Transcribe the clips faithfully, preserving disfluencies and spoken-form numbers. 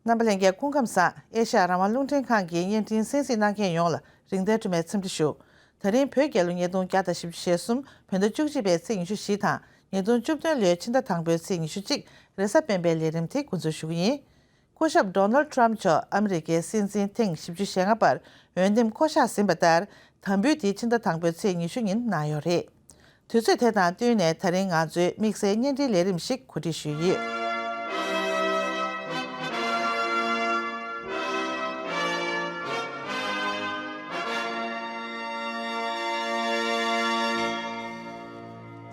རྣམ་པ་ལྷན་རྒྱས་སྐུ་ཁམས་བཟང་། ཨེ་ཤ་ཡ་རང་དབང་རླུང་འཕྲིན་ཁང་གི་བརྙན་འཕྲིན་གསན་གཟིགས་གནང་མཁན་ཡོངས་ལ་རིང་བསྟན་སྒྲོལ་མའི་འཚམས་འདྲི་ཞུ། ད་རིང་བོད་རྒྱལ་ལོ་ཉིས་སྟོང་བརྒྱ་དང་བཞི་བཅུ་ཞེ་གསུམ་བོད་ཟླ་བཅུ་གཅིག་པའི་ཚེས་ཉི་ཤུ་བཞི་དང་ཉིས་སྟོང་བཅུ་བདུན་ལོའི་ཕྱི་ཟླ་དང་པོའི་ཚེས་ཉི་ཤུ་གཅིག་རེས་གཟའ་སྤེན་པའི་ལས་རིམ་དེ་འགོ་འཛུགས་ཞུ་གི་ཡིན། སྐུ་ཞབས་ཌོ་ནལ་ཊམ་མཆོག་ཨ་མི་རི་ཀའི་སྲིད་འཛིན་ཐེངས་བཞི་བཅུ་ཞེ་ལྔ་པར་འོས་འདེམས་བསྐོ་གཞག་ཟིན་པ་ལྟར། དམ་འབུལ་དེ་ཕྱི་ཟླ་དང་པོའི་ཚེས་ཉི་ཤུ་ཉིན་གནང་ཡོད་རེད། དུས་ཚོད་དེ་དང་བསྟུན་ནས་ད་རིང་ང་ཚོའི་དམིགས་བསལ་བརྙན་འཕྲིན་ལས་རིམ་ཞིག་གོ་སྒྲིག་ཞུས་ཡོད།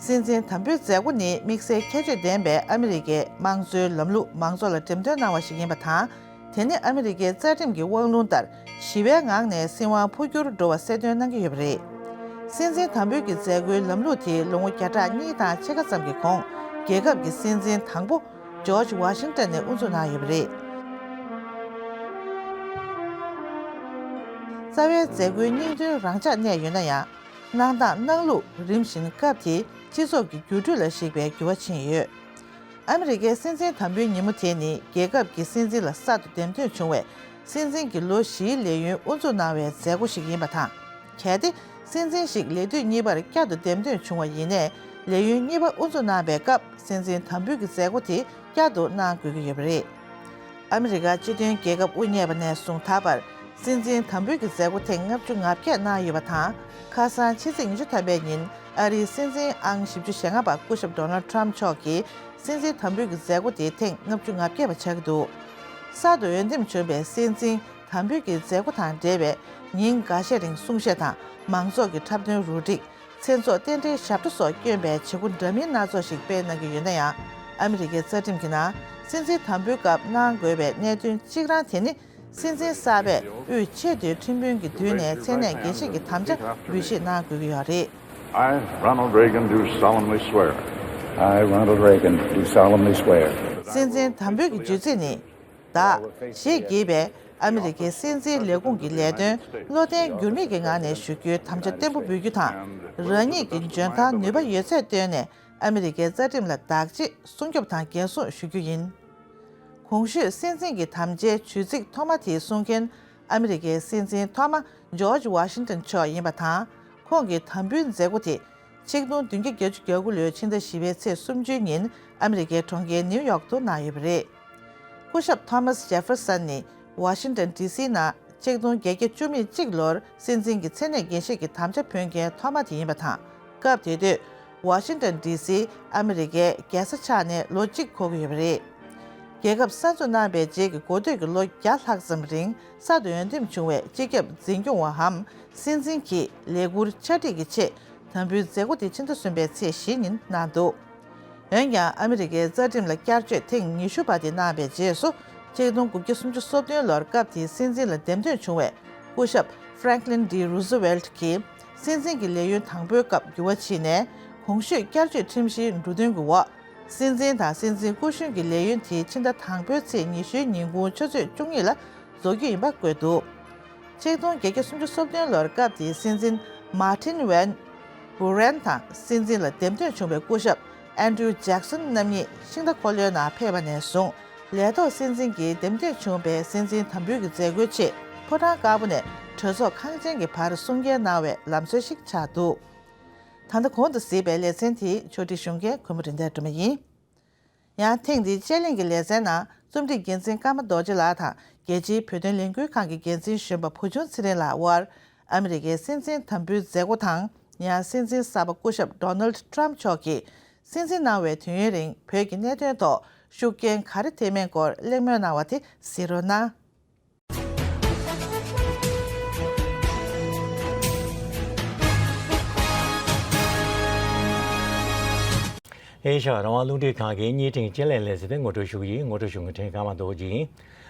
སྲིད་འཛིན་དམ་འབུལ་མཛད་སྒོ་ནི་དམིགས་བསལ་ཁྱད་ཆོས་ལྡན་པའི་ཨ་མི་རི་ཀའི་དམངས་གཙོའི་ལམ་ལུགས་མང་ཚོགས་ལ་འགྲེམས་སྟོན་གནང་བ་ཞིག་ཡིན་པ་དང་། དེ་ནི་ཨ་མི་རི་ཀའི་རྩ་ཁྲིམས་ཀྱི་དབང་ལུང་ལྟར་ཞི་བའི་ངང་ནས་སྲིད་དབང་འཕོ་འགྱུར་འགྲོ་བ་གསལ་སྟོན་གནང་གི་ཡོད་པ་རེད། སྲིད་འཛིན་དམ་འབུལ་གྱི་མཛད་སྒོའི་ལམ་ལུགས་དེ་ལོ་ངོ་བརྒྱ་ཕྲག་གཉིས་དང་ཕྱེད་ཀ་ཙམ་གྱི་གོང་རྒྱལ་ཁབ་ཀྱི་སྲིད་འཛིན་དང་པོ་ཇོརྗ་ཝ་ཤིང་ཏོན་ནས་དབུ་འཛུགས་གནང་ཡོད་པ་རེད། རྩ་བའི་མཛད་སྒོའི་སྙིང་དོན་རང་འཇགས་གནས་ཡོད་ན་ཡང་། གནང་སྟངས་གནང་ལུགས་རིམ་བཞིན་སྐབས་དེའི་སྤྱི་ཚོགས་ཀྱི་འགྱུར་འགྲོས་ལ་གཞིགས་པའི་འགྱུར་བ་ཕྱིན་ཡོད། ཨ་མི་རི་ཀའི་སྲིད་འཛིན་དམ་འབུལ་ཉིན་མོ་དེ་ནི་རྒྱལ་ཁབ་ཀྱི་སྲིད་འཛིན་ལ་གསར་དུ་འདེམས་ཐོན་བྱུང་བའི་སྲིད་འཛིན་གྱི་ལོ་བཞིའི་ལས་ཡུན་དབུ་འཛུགས་གནང་བའི་མཛད་སྒོ་ཞིག་ཡིན་པ་དང་། གལ་ཏེ་སྲིད་འཛིན་ཞིག་ལས་དུས་གཉིས་པར་བསྐྱར་དུ་འདེམས་ཐོན་བྱུང་བ་ཡིན་ནའི་ལས་ཡུན་གཉིས་པ་དབུ་འཛུགས་གནང་བའི་སྐབས་སྲིད་འཛིན་དམ་འབུལ་གྱི་མཛད་སྒོ་དེ་བསྐྱར་དུ་གནང་དགོས་ཀྱི་ཡོད་པ་རེད། ཨ་མི་རི་ཀ་སྤྱི་མཐུན་རྒྱལ་ཁབ་དབུ་བརྙེས་པ་ནས་བཟུང་ད་བར་སྲིད་འཛིན་དམ་འབུལ་གྱི་མཛད་སྒོ་ཐེངས་ལྔ་བཅུ་ང་བརྒྱད་གནང་ཡོད་པ་དང་། ཁ་སང་ཕྱི་ཚེས་ཉི་ཤུ་ཐམ་པའི་ཉིན་ཨ་རིའི་སྲིད་འཛིན་ཨང་བཞི་བཅུ་ཞེ་ལྔ་པ་སྐུ་ཞབས་ཌོ་ནལ་ཊམ་མཆོག་གིས་སྲིད་འཛིན་དམ་འབུལ་གྱི་མཛད་སྒོ་དེ་ཐེངས་ལྔ་བཅུ་ང་བརྒྱད་པ་ཆགས་ཀྱི་འདུག་གསར་དུ་འོས་འདེམས་བྱུང་བའི་སྲིད་འཛིན་དམ་འབུལ་གྱི་མཛད་སྒོ་དང་འབྲེལ་བའི་ཉིན་འགའ་ཤས་རིང་གསུང་བཤད་དང་མང་ཚོགས་ཀྱི་འཁྲབ་སྟོན་རུ་སྒྲིག་མཚན་ཚོགས་རྟེན་འབྲེལ་ཞབས་བྲོ་སོགས་བསྐྱོན་པའི་བྱེད་སྒོ་འདྲ་མིན་སྣ་ཚོགས་ཤིག་སྤེལ་གནང་གི་ཡོད་ན་ཡང་། ཨ་མི་རི་ཀའི་རྩ་ཁྲིམས་ཀྱི་ནང་སྲིད་འཛིན་དམ་འབུལ་སྐབས་གནང་དགོས་པའི་གནད་དོན་གཅིག་རང་དེ་ནི། སྲིད་འཛིན་གསར་པས་དབུས་ཆེས་མཐོའི་ཁྲིམས་དཔོན་གྱི་མདུན་ནས་མཚན་གནས་འགན་བཞེས་ཀྱི་དམ་བཅའ་འབུལ་བཞེས་གནང་དགོས་ཀྱི་ཡོད་རེད། I, Ronald Reagan, do solemnly swear. I, Ronald Reagan, do solemnly swear. སྲིད་འཛིན་དམ་འབུལ་གྱི་བརྗོད་ཚིག་ནི། བདག་ཞེས་བགྱིས་པའི་ཨ་མི་རི་ཀའི་སྲིད་འཛིན་ལས་ཁུངས་ཀྱི་ལས་དོན་བློ་བརྟན་འགྱུར་མེད་ཀྱི་ངང་ནས་ཞུ་རྒྱུའི་དམ་བཅའ་བརྟན་པོ་འབུལ་རྒྱུ་དང་། རང་ཉིད་ཀྱི་འཇོན་ཐང་ནུས་པ་ཡོད་ཚད་བཏོན་ནས་ཨ་མི་རི་ཀའི་རྩ་ཁྲིམས་ལ་བདག་གཅེས་སྲུང་སྐྱོབ་དང་འགན་སྲུང་ཞུ་རྒྱུ་ཡིན། གོང་ཞུས་སྲིད་འཛིན་གྱི་དམ་བཅའི་བརྗོད་ཚིག་ཐོག་མ་དེ་གསུང་མཁན་ཨ་མི་རི་ཀའི་སྲིད་འཛིན་ཐོག་མ་ཇོརྗ་ཝ་ཤིང་ཏོན་མཆོག་ཡིན་པ་དང་། ཁོང་གི་དམ་འབུལ་མཛད་སྒོ་དེ་ཆིག་སྟོང་བདུན་བརྒྱ་བརྒྱད་ཅུ་གྱ་དགུ་ལོའི་ཕྱི་ཟླ་བཞི་པའི་ཚེས་སུམ་ཅུའི་ཉིན་ཨ་མི་རི་ཀའི་གྲོང་ཁྱེར་ནིའུ་ཡོག་ཏུ་གནང་ཡོད་པ་རེད། སྐུ་ཞབས་ཐོ་མཱས་ཇེ་ཧྥེར་སན་ནི་ཝ་ཤིང་ཏོན་ཌི་སི་ནང་ཆིག་སྟོང་བརྒྱད་བརྒྱ་བཅུ་མེད་གཅིག་ལོར་སྲིད་འཛིན་གྱི་མཚན་གནས་འགན་བཞེས་ཀྱི་དམ་བཅའ་ཕུལ་མཁན་ཐོག་མ་དེ་ཡིན་པ་དང་། སྐབས་དེ་དུས་ཝ་ཤིང་ཏོན་ཌི་སི་ཨ་མི་རི་ཀའི་རྒྱལ་ས་ཆགས་ནས་ལོ་གཅིག་འཁོར་གྱི་ཡོད་པ་རེད། རྒྱལ་ཁབ་གསར་འཛུགས་གནང་བའི་རྗེས་ཀྱི་འགོ་སྟོད་ཀྱི་ལོ་བརྒྱ་ལྷག་ཙམ་རིང་གསར་དུ་འོས་འདེམས་བྱུང་བའི་སྤྱི་ཁྱབ་འཛིན་སྐྱོང་བའམ་སྲིད་འཛིན་གྱིས་ལས་ཁུར་ཆ་སྒྲིག་གི་ཆེད་དམ་འབུལ་མཛད་སྒོ་དེ་ཕྱི་ཟླ་གསུམ་པའི་ཚེས་བཞི་ཉིན་གནང་འདུག་འོན་ཀྱང་ཨ་མི་རི་ཀའི་རྩ་ཁྲིམས་ལ་བསྐྱར་བཅོས་ཐེངས་ཉི་ཤུ་པ་དེ་གནང་བའི་རྗེས་སུ། ཆིག་སྟོང་དགུ་བརྒྱ་སུམ་ཅུ་སོ་བདུན་ལོར་སྐབས་དེའི་སྲིད་འཛིན་ལ་འདེམས་ཐོན་བྱུང་བའི་སྐུ་ཞབས་ཧྥ་རེང་ཀླིན་ཌི་རུ་ཛི་ཝེལ་ཊི་གིས་སྲིད་འཛིན་གྱི་ལས་ཡུན་དང་པོའི་སྐབས་འགྱུར་བ་ཕྱིན་ནས། གོང་ཞུས་བསྐྱར་བཅོས་ཁྲིམས་གཞིའི་འབྲུ་དོན་གྱི་འོག་སྲིད་འཛིན་དང་སྲིད་འཛིན་སྐུ་གཞོན་གྱི་ལས་ཡུན་དེ་ཕྱི་ཟླ་དང་པོའི་ཚེས་ཉི་ཤུའི་ཉིན་གུང་ཆུ་ཚོད་བཅུ་གཉིས་ལ་རྫོགས་རྒྱུ་ཡིན་པ་བཀོད་འདུག་ཆིག་སྟོང་བརྒྱད་བརྒྱ་སུམ་ཅུ་སོ་བདུན་ལོར་སྐབས་དེའི་སྲིད་འཛིན་མཱ་ཊིན་ཝན་བུ་རན་དང་སྲིད་འཛིན་ལ་འདེམས་ཐོན་བྱུང་བའི་སྐུ་ཞབས་ཨན་ཌྲུ་ཇེག་སོན་རྣམ་གཉིས་ཤིང་རྟ་འཁོར་ལོའི་ནང་ཕེབས་པ་ནས་བཟུང་ལས་ཐོག་སྲིད་འཛིན་གྱིས་འདེམས་ཐོན་བྱུང་བའི་སྲིད་འཛིན་དམ་འབུལ་གྱི་མཛད་སྒོའི་ཆེད་ཕོ་བྲང་དཀར་པོ་ནས་གྲོས་ཚོགས་ཁང་ཆེན་གྱི་བར་གསུང་བཤད་གནང་བའི་ལམ་སྲོལ་ཞིག་ཆགས་འདུག་ད་ལྟ་གོང་དུ་གཟིགས་པའི་ལེ་ཚན་དེ་ཕྱོགས་སྒྲིག་ཞུ་མཁན་གུས་མོ་རིན་ལྡན་སྒྲོལ་མ་ཡིན། ཡང་ཐེངས་འདིའི་དཔྱད་གླེང་གི་ལེ་ཚན་ནང་རྩོམ་སྒྲིག་འགན་འཛིན་ཀརྨ་རྡོ་རྗེ་ལགས་དང་རྒྱལ་སྤྱིའི་བོད་དོན་ལས་འགུལ་ཁང་གི་འགན་འཛིན་གཞོན་པ་བུ་ཆུང་ཚེ་རིང་ལགས་དབར་ཨ་མི་རི་ཀའི་སྲིད་འཛིན་དམ་འབུལ་མཛད་སྒོ་དང་། ཡང་སྲིད་འཛིན་གསར་པ་སྐུ་ཞབས་ཌོ་ནལ་ཌི་ཊམ་མཆོག་གིས་སྲིད་འཛིན་གནང་བའི་དུས་ཡུན་རིང་བོད་ཀྱི་གནད་དོན་ཐོག་ཤུགས་རྐྱེན་ག་རེ་ཐེབས་མིན་སྐོར་གླེང་མོལ་གནང་བ་དེ་གཟིགས་རོགས་གནང་། ཨེ་ཤ་ཡ་རང་དབང་རླུང་འཕྲིན་ཁང་གི་བརྙན་འཕྲིན་དཔྱད་གླེང་ལེ་ཚན་དེ་ངོ་སྤྲོད་ཞུ་གི་ཡིན། ངོ་སྤྲོད་ཞུ་མཁན་ཕྲན་ཀརྨ་རྡོ་རྗེ་ཡིན།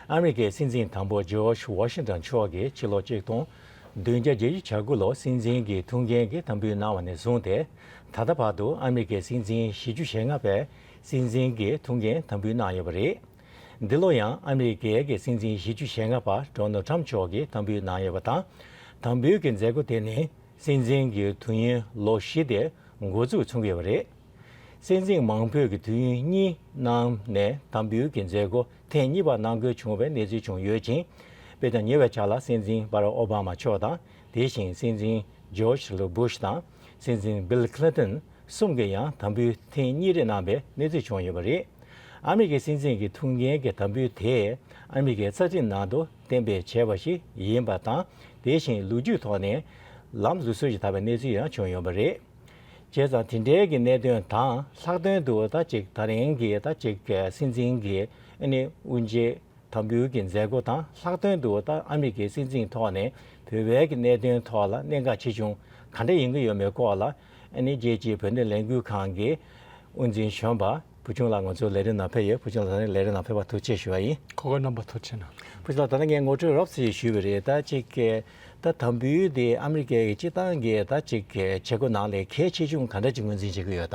ཨ་མི་རི་ཀའི་སྲིད་འཛིན་དང་པོ་ཇོརྗ་ཝ་ཤིང་ཏོན་མཆོག་གིས་ཕྱི་ལོ་ཆིག་སྟོང་བདུན་བརྒྱ་བརྒྱད་ཅུ་གྱ་དགུ་ལོར་སྲིད་འཛིན་གྱི་ཐུགས་འགན་གྱི་དམ་འབུལ་གནང་བ་ནས་བཟུང་སྟེ། ད་ལྟ་བར་དུ་ཨ་མི་རི་ཀའི་སྲིད་འཛིན་བཞི་བཅུ་ཞེ་ལྔ་པས་སྲིད་འཛིན་གྱི་ཐུགས་འགན་དམ་འབུལ་གནང་ཡོད་པ་རེད། འདི་ལོ་ཡང་ཨ་མི་རི་ཀའི་སྲིད་འཛིན་བཞི་བཅུ་ཞེ་ལྔ་པ་ཌོ་ནལ་ཌི་ཊམ་མཆོག་གིས་དམ་འབུལ་གནང་ཡོད་པ་དང་། དམ་འབུལ་གྱི་མཛད་སྒོ་དེ་ནི་སྲིད་འཛིན་གྱི་དུས་ཡུན་ལོ་བཞི་དེ་འགོ་འཛུགས་ཚུགས་ཡོད་པ་རེད། སྲིད་འཛིན་མང་པོས་ཀྱི་དུས་ཡུན་གཉིས་གནང་ནས་དམ་འབུལ་གྱི་མཛད་སྒོ་ཐེངས་གཉིས་པ་གནང་དགོས་བྱུང་བའི་གནས་ཚུལ་བྱུང་ཡོད་ཅིང་། དཔེར་ན་ཉེ་བའི་ཆར་ལ་སྲིད་འཛིན་བྷ་རག་ཨོ་བྷ་མ་མཆོག་དང་། དེ་བཞིན་སྲིད་འཛིན་ཇོརྗ་ལོ་བྷུཤ་དང་སྲིད་འཛིན་བྷིལ་ཁི་ལིན་ཏོན་གསུམ་གྱིས་ཡང་དམ་འབུལ་ཐེངས་གཉིས་རེ་གནང་བའི་གནས་ཚུལ་བྱུང་ཡོད་པ་རེད། ཨ་མི་རི་ཀའི་སྲིད་འཛིན་གྱི་ཐུགས་འགན་གྱི་དམ་འབུལ་དེ་ཨ་མི་རི་ཀའི་རྩ་ཁྲིམས་ནང་དུ་གཏན་འབེབས་བྱས་པ་ཞིག་ཡིན་པ་དང་། དེ་བཞིན་ལོ་རྒྱུས་ཐོག་ནས་ལམ་ལུགས་སྲོལ་ཞིག་དར་བའི་གནས་ཚུལ་ཡང་བྱུང་ཡོད་པ་རེད། བྱས་ཙང་དེ་འདྲའི་གི་གནད་དོན་དང་ལྷག་དོན་དུ་ད་ཅིག་ད་རིང་གི་ད་ཅིག་སྲིད་འཛིན་གྱི་ཨ་ནི་དབུ་འབྱེད་དམ་འབུལ་གྱི་མཛད་སྒོ་དང་ལྷག་དོན་དུ་ད་ཨ་མི་རི་ཀའི་སྲིད་འཛིན་ཐོག་ནས་བོད་པའི་གི་གནད་དོན་ཐོག་ལ་གནད་འགག་ཆེ་ཆུང་ག་འདྲ་ཡིན་གྱི་ཡོད་མེད་སྐོར་ལ་ཨ་ནི་རྒྱལ་སྤྱིའི་བོད་དོན་ལས་འགུལ་ཁང་གི་དབུ་འཛིན་གཞོན་པ་བུ་ཆུང་ལགས་ང་ཚོའི་ལས་རིམ་ནང་ཕེབས་ཡོད། བུ་ཆུང་ལགས་ད་ནི་ལས་རིམ་ནང་ཕེབས་པར་ཐུགས་རྗེ་ཆེ་ཞུ་བ་ཡིན། ཁོ་ཁོ་རྣམ་པ་ཐུགས་རྗེ་གནང་། བུ་ཆུང་ལགས་ད་ནི་ངས་ངོ་སྤྲོད་རོབ་ཙམ་ཞུས་པ་རེད། ད་ཅིག་གི་ད་དམ་འབུལ་དེ་ཨ་མི་རི་ཀའི་སྤྱི་བཏང་གི་ད་ཅིག་གི་བྱེད་སྒོ་ནང་ལས་གལ་ཆེ་ཆུང་ག་འདྲ་ཅིག་ངོས་འཛིན་བྱེད་ཀྱི་ཡོད་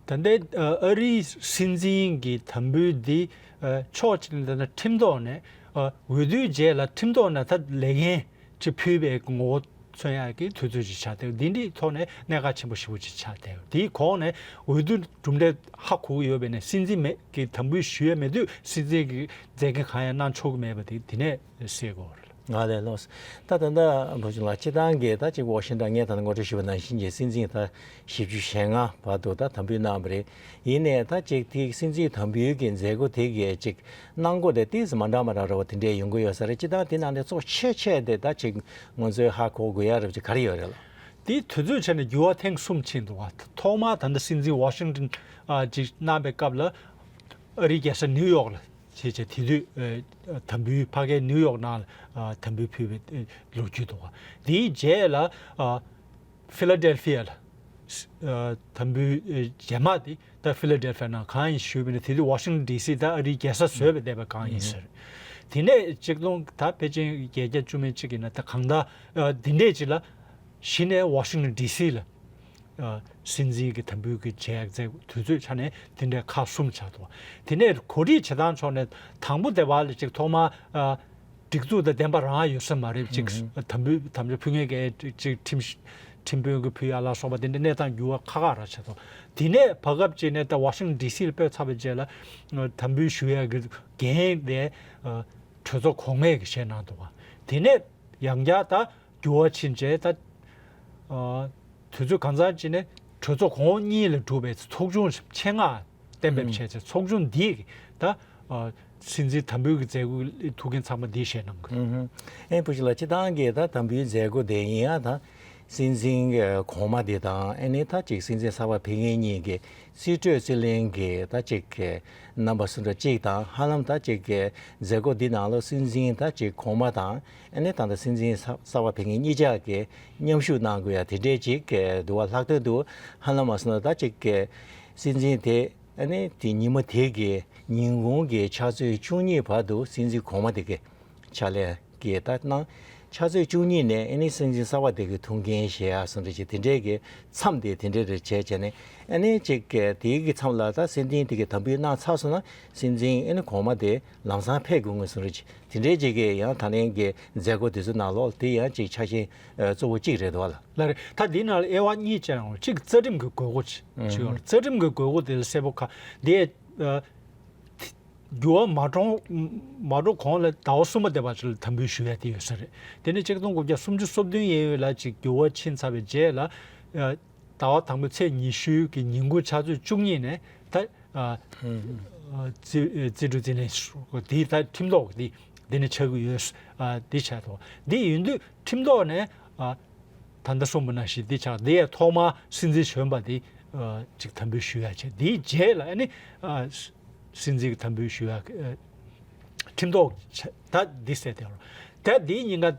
ད། ད་ལྟའི་ཨ་རིའི་སྲིད་འཛིན་གྱི་དམ་འབུལ་འདི་ཕྱོགས་གཅིག་ནས་ད་ཁྲིམས་ཐོག་ནས་འོས་བསྡུའི་རྗེས་ལ་ཁྲིམས་ཐོག་ནས་ད་ལས་འགན་ཅིག་ཕུལ་བའི་ངོ་བོ་མཚོན་ཡག་གི་དུས་ཚོད་ཅིག་ཆགས་བསྡད་ཡོད། འདི་འདྲའི་ཐོག་ནས་གནད་འགག་ཆེན་པོ་ཞེ་པོ་ཅིག་ཆགས་བསྡད་ཡོད། དེའི་གོང་ནས་འོས་བསྡུ་གྲུབ་འབྲས་ཧ་གོ་གི་ཡོད་པས་ན་སྲིད་འཛིན་མེད་ཀྱི་དམ་འབུལ་ཞུ་ཡས་མེད་དུས་སྲིད་འཛིན་གྱི་མཛད་འགན་གང་ཡང་གནང་ཆོག་གི་མེད་པ་དེ་དེ་ནས་གསལ་གོ་རེད། ང་ལས་ལོས། ད་ད་ལྟ་བུ་ཆུང་ལགས་སྤྱི་བཏང་གི་ད་ཅིག་ཝ་ཤིང་ཊོན་ངས་ད་ལྟ་ངོ་སྤྲོད་ཞུས་པ་ནང་བཞིན་གྱི་སྲིད་འཛིན་ད་བཞི་བཅུ་ཞེ་ལྔ་བར་དུ་ད་དམ་འབུལ་གནང་བ་རེད། ཡིན་ནའི་ད་ཅིག་དེ་སྲིད་འཛིན་དམ་འབུལ་གྱི་མཛད་སྒོ་དེ་གའི་ཅིག་གནང་སྒོ་དེ་ཏོག་ཙམ་མ་འདྲ་མ་འདྲ་འདྲ་བ་དེ་འདྲས་ཡོང་གི་ཡོད་ས་རེད། སྤྱི་བཏང་དེ་ནང་ནས་གཙོ་ཆེ་ཆེ་དེ་ད་ཅིག་ང་ཚོས་ཧ་གོ་དགོས་ཡ་རབ་ཅིག་ག་རེ་ཡོད་རེད་ལ། དེའི་དུས་ཚོད་ཆ་ནས་འགྱུར་བ་ཐེངས་གསུམ་ཕྱིན་འདུག་བ། ཐོག་མར་ད་ལྟ་སྲིད་འཛིན་ཝ་ཤིང་ཊོན་ཨ་ཅིག་གནང་བའི་སྐབས་ལ་ཨ་རིའི་རྒྱལ་ས་ནིའུ་ཡོག་ལ་བྱས་བྱས་དེ་དུས་ཨ་དམ་འབུལ་ཕ་གིའི་ནིའུ་ཡོག་ནང་ལ་ཨ་དམ་འབུལ་ཕུལ་བའི་ཨ་ལོ་རྒྱུས་འདུག་བ། དེའི་རྗེས་ལ་ཨ་ཕི་ལ་ཌེལ་ཕི་ཡ་ལ་ཨ་དམ་འབུལ་ཨ་རྗེས་མ་དེ་ད་ཕི་ལ་ཌེལ་ཕི་ཡ་ནང་གང་ཡིན་ཞུས་པ་ཡིན་ན་དེ་དུས་ཝ་ཤིང་ཊོན་ཌི་སི་ད་ཨ་རིའི་རྒྱལ་ས་བཟོས་པའི་བསྡད་པ་གང་ཡིན་ཟེར། དེ་ནས་ཆིག་སྟོང་ད་ཕལ་ཆེར་བརྒྱད་བརྒྱ་བཅུ་མེད་གཅིག་ཡིན་ན་ད་གང་ལྟར་ཨ་འདི་འདྲས་ཅིག་ལ་གཞི་ནས་ཝ་ཤིང་ཊོན་ཌི་སི་ལ་ཨ་སྲིད་འཛིན་གྱི་དམ་འབུལ་གྱི་བྱས་རྗེས་དུས་ཚོད་ཆ་ནས་དེ་འདྲའི་ཁག་གསུམ་ཆགས་འདུག་དེ་ནས་གོ་སྒྲིག་བྱེད་སྟངས་ཕྱོགས་ནས་དང་པོ་དེ་བར་ལ་ཅིག་ཐོག་མར་ཨ་སྒྲིག་འཛུགས་དང་ལྡན་པ་རང་ཡོད་ས་མ་རེད། ཅིག་ཨུ་ཧུམ། དམ་འབུལ་དམ་བཅའ་ཕུལ་མཁན་གྱི་ཅིག་ཁྲིམས་ཁྲིམས་དཔོན་གྱི་ཕུལ་ཡ་ལ་སོགས་པ་དེ་འདྲའི་གནས་སྟངས་འགྱུར་བ་ཁག་ཁག་རང་ཆགས་འདུག་དེ་ནས་བར་སྐབས་ཅིག་ནས་ད་ཝ་ཤིང་ཊོན་ཌི་སི་ལ་སྤོས་ཚར་བའི་རྗེས་ལ་དམ་འབུལ་ཞུ་ཡ་གི་འགན་དེ་ཨ་གྲོས་ཚོགས་གོང་མས་ཀྱི་བཞེས་གནང་འདུག་དེ་ནས་ཡང་བསྐྱར་ད་འགྱུར་བ་ཕྱིན་རྗེས་ད་ཨ་དུས་ཚོད་གང་འཚམ་ཅིག་ནས་གྲོས་ཚོགས་གོང་འོག་གཉིས་ལས་གྲུབ་པའི་ཚོགས་ཆུང་ཆེད་མངགས་གཏན་འབེབས་བྱས་ཚེ་ཚོགས་ཆུང་འདིས་ད་ཨ་སྲིད་འཛིན་དམ་འབུལ་གྱི་མཛད་སྒོའི་ཐུགས་འགན་ཚང་མ་འདིས་བཞེས་གནང་གི་རེད། ཨུ་ཧུམ། ཨེ་བུ་ཆུང་ལགས་སྤྱི་བཏང་གི་ད་དམ་འབུལ་མཛད་སྒོ་དེ་ཡིན་ཡང་ད་སྲིད་འཛིན་གོང་མ་དེ་དང་ཨ་ནི་ད་ཅིག་སྲིད་འཛིན་གསར་པ་ཕེབས་མཁན་གཉིས་ཀྱི་རྩིས་སྤྲོད་རྩིས་ལེན་གྱི་ད་ཅིག་གི་རྣམ་པ་སུ་འདྲ་ཅིག་དང་ཧ་ལམ་ད་ཅིག་གི་མཛད་སྒོ་འདི་ནང་ལ་སྲིད་འཛིན་ད་ཅིག་གོང་མ་དང་ཨ་ནི་ད་ལྟ་སྲིད་འཛིན་གསར་པ་ཕེབས་མཁན་གཉིས་ཆ་གི་མཉམ་ཞུགས་གནང་དགོས་ཡ་དེ་འདྲས་ཅིག་གི་འདུག་བ། ལྷག་དོན་དུ་ཧ་ལམ་མ་སོང་ན་ད་ཅིག་གི་སྲིད་འཛིན་དེ་ཨ་ནི་དེ་ཉིན་མོ་དེ་གི་ཉིན་གུང་གི་ཕྱག་ཚོད་བཅུ་གཉིས་བར་དུ་སྲིད་འཛིན་གོང་མ་དེ་གི་ཕྱག་ལས་ཀྱི་ད་གནང་། ཕྱག་ཚོད་བཅུ་གཉིས་ནས་ཨ་ནི་སྲིད་འཛིན་གསར་པ་དེ་གི་ཐུགས་འགན་བཞེས་ཡ་སོང་འདྲ་ཅིག་དེ་འདྲའི་གི་མཚམས་དེ་དེ་འདྲའི་རེ་བྱས་བྱས་ནས་ཨ་ནི་ཅིག་གི་དེའི་གི་མཚམས་ལ་ད་སྲིད་འཛིན་དེ་གི་དམ་འབུལ་གནང་ཚར་སོང་ན་སྲིད་འཛིན་ཨ་ནི་གོང་མ་དེ་ལམ་སང་ཕེབས་དགོས་ངེས་སོང་འདྲ་ཅིག་དེ་འདྲའི་ཅིག་གི་ཡང་ད་ལན་གི་མཛད་སྒོ་དེ་ཚོ་ནང་ལོགས་དེ་ཡང་ཅིག་ཆ་ཤས་གཙོ་བོ་གཅིག་རེད་འདུག་བ་ལ། ལགས་རེད། ད་འདི་ནང་ལ་དབྱེ་བ་གཉིས་བྱས་ཡོང་། གཅིག་རྩ་ཁྲིམས་ཀྱི་དགོས་མཁོ་ཅིག་ཡོད་རེད། རྩ་ཁྲིམས་ཀྱི་དགོས་མཁོ་དེ་ལ་གསལ་པོ་ཁ་དེ་ཨ་འགྱུར་བ་མ་འགྲོ་མ་འགྲོ་གོང་ལ་ཟླ་བ་གསུམ་པ་དེ་བར་ལ་དམ་འབུལ་ཞུ་ཡ་དེ་ཡོད་ས་རེད། དེ་ནས་ཆིག་སྟོང་དགུ་བརྒྱ་སུམ་ཅུ་སོ་བདུན་ཡན་ཡོད་ལ་ཅིག་འགྱུར་བ་ཕྱིན་ཚར་བའི་རྗེས་ལ་ཨ་ཟླ་བ་དང་པོའི་ཚེས་ཉི་ཤུ་གི་ཉིན་གུང་ཕྱག་ཚོད་བཅུ་གཉིས་ནས་ད་ཨ་ཨ་རྩིས་རྩིས་སྤྲོད་རྩིས་ལེན་དེ་ད་ཁྲིམས་ཐོག་གི་དེ་འདི་ནས་ཆགས་ཀྱི་ཡོད། ཨ་འདི་ཆགས་ཐོག་འདི་ཡིན་དུས་ཁྲིམས་ཐོག་ནས་ཨ་ད་ལྟ་གསུངས་པ་ནང་བཞིན་འདི་ཆགས། འདི་ཡང་ཐོག་མར་སྲིད་འཛིན་གཞོན་པ་འདི་ཨ་ཅིག་དམ་འབུལ་ཞུ་ཡ་བྱས། འདིའི་རྗེས་ལ་ཨ་ནི་ཨ་སྲིད་འཛིན་གྱི་དམ་འབུལ་ཞུ་ཡ་ཨ་ཁྲིམས་ཐོག་ཆ་ད་འདི་ཟེར་དེ་རོ། ད་འདིའི་ཉིན་ཀ་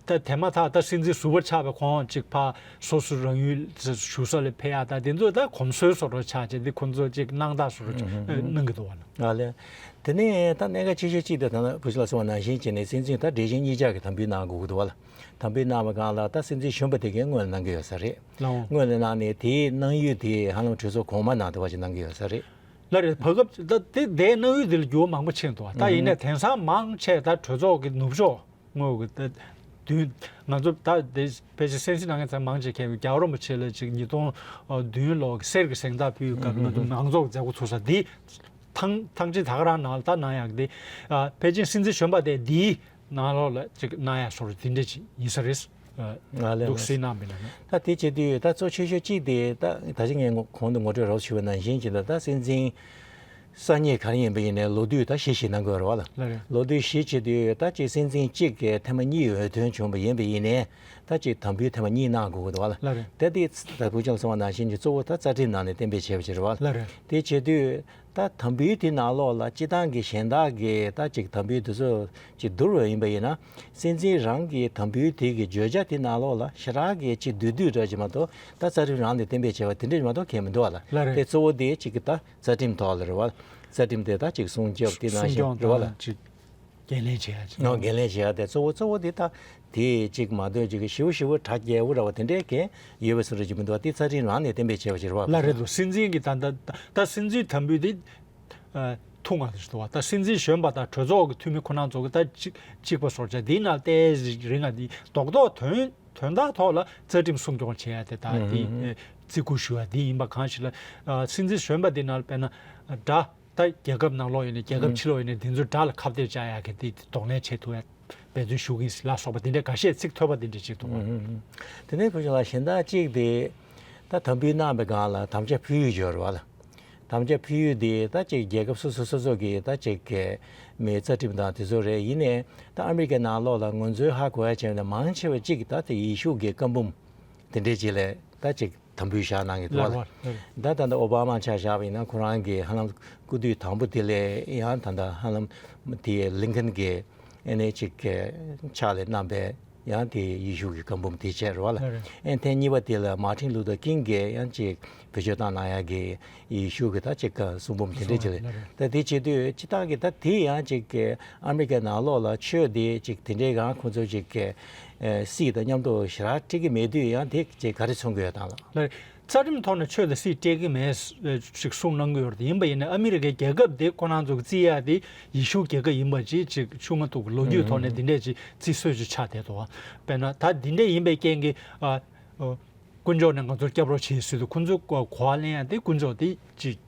ད་དེ་མ་ཐག་ད་སྲིད་འཛིན་ཟུར་པ་ཆགས་པའི་ཁོང་ཅིག་ཕར་སོ་སོ་རང་ཡུལ་བཞུགས་ས་ལ་ཕེབས་ཡ་ད་དེ་ཚོ་ད་གོམས་སྲོལ་བཟོ་འདྲ་ཆགས་བྱས་འདི་ཁོང་ཚོ་ཅིག་སྣང་དག་བཟོ་འདྲ་ཨུ་ཧུམ་ཨུ་ཧུམ་གནང་གི་འདུག་བ་ལ། ཨ་ལས། དེ་ནས་ད་གནད་འགག་ཆེ་ཤོས་གཅིག་དེ་ད་ནི་བུ་ཆུང་ལགས་གསུངས་པ་ནང་བཞིན་བྱས་ནས་སྲིད་འཛིན་ད་སྒྲིག་གཞི་གཉིས་ཆ་གི་དམ་འབུལ་གནང་དགོས་ཀྱི་འདུག་བ་ལ། དམ་འབུལ་གནང་བའི་སྒང་ལ་ད་སྲིད་འཛིན་གཞོན་པ་དེ་གས་སྔོན་ལ་གནང་གི་ཡོད་ས་རེད། ལའོ། སྔོན་ལ་གནང་ནས་དེའི་གནང་ཡུལ་དེ་ཧ་ལམ་གྲོས་ཚོགས་གོང་མ་ནང་དུ་བ་ཞིག་གནང་གི་ཡོད་ས་རེད། ལགས་རེད། བར་སྐབས་ད་དེ་དེའི་གནང་ཡུལ་དེ་ལ་འགྱུར་བ་མང་པོ་ཕྱིན་འདུག་ད་ཡིན་ནའི་དེང་སང་མང་ཆེ་ད་གྲོས་ཚོགས་ཀྱི་ནུབ་ཕྱོགས་ངོས་ཀྱི་ད་ བདུན། ང་ཚོ་ད་དེ་ཕལ་ཆེར་གསན་གཟིགས་གནང་མཁན་ཚང་མ་མང་ཆེ་མཁས་པའི་རྒྱལ་བ་རིན་པོ་ཆེ་ལ་ཅིག་ཉིས་སྟོང་བདུན་ལོ་གསེར་གྱི་གཟེངས་རྟགས་ཕུལ་བའི་སྐབས་ང་ཚོ་མང་ཚོགས་མཛད་སྒོ་ཚུགས་ས་འདི་ཐང་ཐང་ཆེན་ད་ག་རང་ནང་ལ་ད་གནང་ཡག་འདི། ཨ། ཕལ་ཆེར་སྲིད་འཛིན་གཞོན་པ་དེ་འདིའི་ནང་ལོགས་ལ་ཅིག་གནང་ཡག་བཟོ་འདྲ་འདི་འདྲ་ཅིག་ཡིན་ས་རེད། ཨ། ང་ལས་འདུག་སེ་གནང་བ་ཡིན་ན། ད་དེ་བྱེད་དུས་ད་གཙོ་ཆེ་ཤོས་གཅིག་དེ་ད་ད་ཅིག་ངས་ངོ་གོང་དུ་ངོ་སྤྲོད་རོབ་ཞུས་པ་ནང་བཞིན་གྱི་ད་ད་སྲིད་འཛིན་གསར་རྙེད་ག་རེ་ཡིན་པ་ཡིན་ནའི་ལོ་དུས་ད་བཞི་བཞི་གནང་དགོས་རེད་བ་ལ། ལགས་རེད། ལོ་དུས་བཞི་བྱེད་དུས་ད་ཅིག་སྲིད་འཛིན་གཅིག་གིས་ཐེངས་མ་གཉིས་འོས་ཐོན་བྱུང་བ་ཡིན་པ་ཡིན་ནའི་ད་ཅིག་དམ་འབུལ་ཐེངས་མ་གཉིས་གནང་དགོས་ཀྱི་འདུག་བ་ལ། ལགས་རེད། ད་དེ་ད་བུ་ཆུང་གསུངས་པ་ནང་བཞིན་གྱི་གཙོ་བོ་ད་རྩ་ཁྲིམས་ནང་ནས་གཏན་འབེབས་བྱས་པ་ཅིག་རེད་བ་ལ། ལགས་རེད། དེ་བྱེད་དུས། ད་དམ་འབུལ་དེ་ནང་ལོགས་ལ་སྤྱི་བཏང་གི་གཞན་དག་གི་ད་ཅིག་དམ་འབུལ་དེ་ཚོ་ཅིག་བསྡུར་བ་ཡིན་པ་ཡིན་ན། སྲིད་འཛིན་རང་གི་དམ་འབུལ་དེ་གི་བརྗོད་བྱ་དེ་ནང་ལོགས་ལ་ཞེ་དྲག་གི་ཅིག་བསྡུས་བསྡུས་འདྲ་ཅིག་མ་གཏོགས་ད་རྩ་ཁྲིམས་རང་ནས་གཏན་འབེབས་བྱས་པ་དེ་འདྲ་ཅིག་མ་གཏོགས་གང་ཡང་མི་འདུག་བ་ལ། ལགས་རེད། དེ་གཙོ་བོ་དེ་ཅིག་གི་ད་རྩ་ཁྲིམས་ཐོག་ལ་རེད་བ། རྩ་ཁྲིམས་དེ་ད་ཅིག་སྲུང་སྐྱོབ་དེ་ནང་སྲུང་བཞིན་སྐྱོང་རེད་བ་ལ། དང་ཅིག་འགན་ལེན་བྱེད་ཡ་ཅིག་ཨོ། འགན་ལེན་བྱེད་ཡ་དེ་གཙོ་བོ་གཙོ་བོ་དེ་ད་དེ་གཅིག་མ་གཏོགས་ཅིག་ཞེ་པོ་ཞེ་པོ་གྲ་རྒྱས་པོ་འདྲ་བ་དེ་འདྲའི་གན་ཡོད་པའི་བཟོ་འདྲ་ཅིག་མི་འདུག་བ། དེ་རྩ་ཁྲིམས་རང་ནས་གཏན་འབེབས་བྱས་པ་ཅིག་རེད་བ། ལགས་རེད་འདུག་སྲིད་འཛིན་གྱི་ད་ད་ད་སྲིད་འཛིན་དམ་འབུལ་དེ་ཨ་ཐུང་ང་ཞིག་འདུག་བ། ད་སྲིད་འཛིན་གཞོན་པ་དང་གྲོས་ཚོགས་ཀྱི་འཐུས་མི་ཁོ་རང་ཚོ་གི་ད་གཅིག་གཅིག་པ་བཟོ་བྱ་དེའི་ནང་ཏོག་ཙམ་རིང་ང་དེ་རྡོག་རྡོག་དོན་དོན་དག་ཐོག་ལ་རྩ་ཁྲིམས་སྲུང་སྐྱོང་བྱེད་ཡ་དེ་ད་དེ་ཨ་བརྩི་བཀུར་ཞུ་ཡ་དེ་ཡིན་པ་གང་ཞིག་ལ། ཨ་སྲིད་འཛིན་གཞོན་པ་དེ་ནང་དཔེར་ན་འདྲ། ད་རྒྱལ་ཁབ་ནང་ལོགས་ཡིན་ནའི་རྒྱལ་ཁབ་ཕྱི་ལོགས་ཡིན་ནའི་དེ་ཚོའི་དགྲ་ལ་ཁ་གཏད་བཅག་ཡག་གི་དེ་གདོང་ལེན་བྱེད་ཐུབ་ཡ་འབད་བརྩོན་ཞུ་གི་ཡིན་ལ་སོགས་པ་དེ་འདྲའི་འགའ་ཤས་ཚིག་ཐོས་པ་དེ་འདྲ་ཅིག་འདུག་བ། དེ་ནས་བུ་ཆུང་ལགས་གཞན་དག་གཅིག་དེ་ད་དམ་འབུལ་གནང་བའི་སྒང་ལ་དམ་བཅའ་ཕུལ་ཡུལ་ཡོད་རེད་བ་ལ། དམ་བཅའ་ཕུལ་ཡུལ་དེ་ད་ཅིག་རྒྱལ་ཁབ་སོ་སོ་སོ་སོ་གི་ད་ཅིག་གི་མི་རྩ་ཁྲིམས་དང་དེ་ཚོ་རེད། ཡིན་ནའི་ད་ཨ་མི་རི་ཀའི་ནང་ལོགས་ལ་ང་ཚོའི་ཧ་གོ་ཡ་བྱས་ན་མང་ཆེ་བ་གཅིག་ད་དེ་ཡེ་ཤུ་གི་བཀའ་འབུམ་དེ་འདྲའི་ཅིག་ལས་ད་ཅིག་དམ་འབུལ་བཞག་གནང་གི་འདུག་ལགས་རེད། ད་ད་ལྟ་ཨོ་བྷ་མ་ཆ་བཞག་པ་ཡིན་ན་ཁོ་རང་གི་ཧ་ལམ་སྐུ་དུས་དང་པོ་དེ་ལས་ཡང་ད་ལྟ་ཧ་ལམ་དེ་ལིན་ཁན་གྱི་ཨེ་ནས་ཅིག་གི་ཕྱག་ལས་གནང་པའི་ཡང་དེ་ཡེ་ཤུ་གི་བཀའ་འབུམ་དེ་བྱས་རེད་བ་ལ། ལགས་རེད། ཨེ་ཐེངས་གཉིས་པ་དེ་ལ་མར་ཊིན་ལུ་ཐར་ཀིང་གིས་ཡང་ཅིག་བེད་སྤྱོད་བཏང་གནང་ཡ་གི་ཡེ་ཤུ་གི་ད་ཅིག་གསུང་འབུམ་དེ་འདྲས་ཅིག་ལ། ལགས་རེད། ད་དེ་བྱེད་དུས་སྤྱི་བཏང་གི་ད་དེ་ཡང་ཅིག་གི་ཨ་མི་རི་ཀའི་ནང་ལོགས་ལ་ཆོས་དེ་ཅིག་དེ་འདྲའི་གང་ཁོང་ཚོ་ཅིག་གི་ཨེ་སྲིད་དང་མཉམ་དུ་ཞེ་དྲག་འཁྲིལ་གྱི་མེད་དུས་ཡང་དེ་ཅིག་ག་རེ་མཚོན་གྱི་ཡོད་དང་ལ། ལགས་རེད། རྩ་ཁྲིམས་ཐོག་ནས་ཆོས་དང་སྲིད་སྤྲད་ཀྱི་མེད་ཞིག་གསུངས་གནང་གི་ཡོད་རེད། ཡིན་པ་ཡིན་ན་ཨ་མི་རི་ཀའི་རྒྱལ་ཁབ་དེ་ཁོ་རང་ཚོ་གི་བརྩི་ཡ་དེ་ཡེ་ཤུ་རྒྱལ་ཁབ་ཡིན་པ་ཅིག་ཅིག་ཤུགས་མ་ཐུག་གི་ལོ་རྒྱུས་ཐོག་ནས་འདི་འདྲས་ཅིག་བརྩི་སྲོལ་ཅིག་ཆགས་བསྡད་འདུག་དཔེར་ན་ད་འདི་འདྲས་ཡིན་པའི་རྐྱེན་གྱིས་ཨ། དཀོན་མཆོག་ནས་ང་ཚོར་སྐྱབས་རོགས་བྱེད་ཟེར་དུས་ཁོང་ཚོས་གོ་གོ་བ་ལེན་ཡ་དེ་དཀོན་མཆོག་དེ་ཅིག་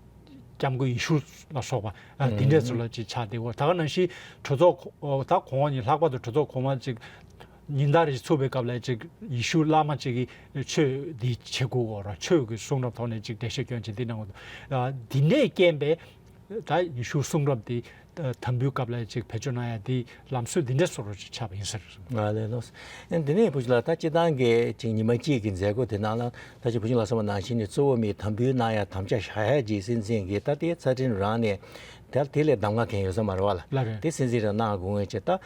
སྐྱབས་མགོན་ཡེ་ཤུ་ལ་སོགས་པ་ཨ་དེ་འདྲས་ཚོ་ལ་ཅིག་ཆགས་བསྡད་ཡོད། ད་ག་ནང་བཞིན་གྲོས་ཚོགས་ད་གོང་ནས་ལྷག་པར་དུ་གྲོས་ཚོགས་གོང་མ་ཅིག་ཉིན་ལྟར་རེ་ཚུགས་པའི་སྐབས་ལ་ཅིག་ཡེ་ཤུ་བླ་མ་ཅིག་གིས་ཆོས་འདི་བྱེད་དགོས་གོ་ར། ཆོས་ཀྱི་གསུང་རབ་ཐོག་ནས་ཅིག་འགྲེལ་བཤད་སྐྱོན་ཅིག་འདི་གནང་དགོས་འདུག་འདི་འདྲས་རྐྱེན་པས་ད་ཡེ་ཤུ་གསུང་རབ་འདི་དམ་འབུལ་སྐབས་ལ་ཅིག་བེད་སྤྱོད་གནང་ཡ་འདི་ལམ་སྲོལ་འདི་འདྲས་བཟོ་འདྲ་ཅིག་ཆགས་པ་ཡིན་ས་རེད། ང་ལས་ལོས། ཨེ་འདི་ནས་བུ་ཆུང་ལགས་ད་སྤྱི་བཏང་གི་ཅིག་ཉི་མ་གཅིག་གི་མཛད་སྒོ་དེ་ནང་ལ་ད་ཅིག་བུ་ཆུང་ལགས་གསུངས་པ་ནང་བཞིན་ནས་གཙོ་བོ་མི་དམ་འབུལ་གནང་ཡ་དམ་བཅའ་བཞག་ཡ་ཅིག་སྲིད་འཛིན་གྱིས་ད་དེ་རྩ་ཁྲིམས་རང་ནས་ད་དེ་ལས་གདམ་ག་གང་ཡོད་ས་མ་རེད་བ་ལ། ལགས་རེད། དེ་སྲིད་འཛིན་རང་གནང་དགོས་ངེས་ཅེས་ད།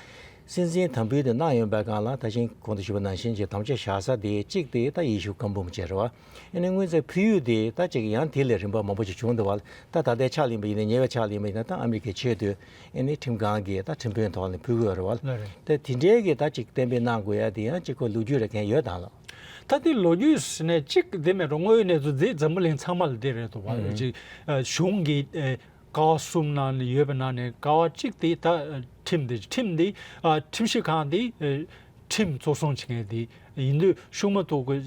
སྲིད་འཛིན་དམ་འབུལ་དེ་གནང་ཡོད་པའི་སྒང་ལ་ད་ཅིང་གོང་དུ་ཞུས་པ་ནང་བཞིན་གྱི་དམ་བཅའ་བཞག་ས་དེ་གཅིག་དེ་ད་ཡེ་ཤུ་བཀའ་འབུམ་བཅས་རེད་བ། ཨ་ནི་སྔོན་ཚེ་ཕུལ་ཡུལ་དེ་ད་ཅིག་ཡང་དེ་ལས་རིམ་པ་མང་པོ་ཞིག་བྱུང་འདུག་བ། ད་ད་ལྟའི་ཆ་ལ་ཡིན་པ་ཡིན་ན་ཉེ་བའི་ཆ་ལ་ཡིན་པ་ཡིན་ན་ད་ཨ་མི་རི་ཀའི་ཆེས་མཐོའི་ཨ་ནི་ཁྲིམས་ཁང་གིས་ད་ཁྲིམས་དཔོན་ཐོག་ནས་ཕུལ་གི་ཡོད་རེད་བ། ལགས་རེད། ད་དེ་འདྲའི་གི་ད་ཅིག་གཏན་འབེབས་གནང་དགོས་ཡ་དེ་ཡང་གཅིག་ཁོ་ལོ་རྒྱུས་རེ་མཁན་ཡོད་དང་ལགས། ད་དེ་ལོ་རྒྱུས་ཟེར་ནས་གཅིག་དེ་མེད་འགྲོ། དངོས་ཡོད་གནས་ཚུལ་དེ་འཛམ་བུ་གླིང་ཚང་མ་ལ་དེ་རེད་འདུག་བ། ཨ་ཅིག་ཨ་གཞུང་གི་ཨ། ཀ་བ་གསུམ་ནང་ནས་ཡོད་པའི་ནང་ནས་ཀ་བ་གཅིག་དེ་ད་ཁྲིམས་དེ་ཁྲིམས་དེ་ཨ་ཁྲིམས་ཞིབ་ཁང་དེ་ཨ་ཁྲིམས་གཙོ་བཟུང་བྱེད་མཁན་དེ་ཡིན་དུས་ཤུགས་མ་ཐུག་གི་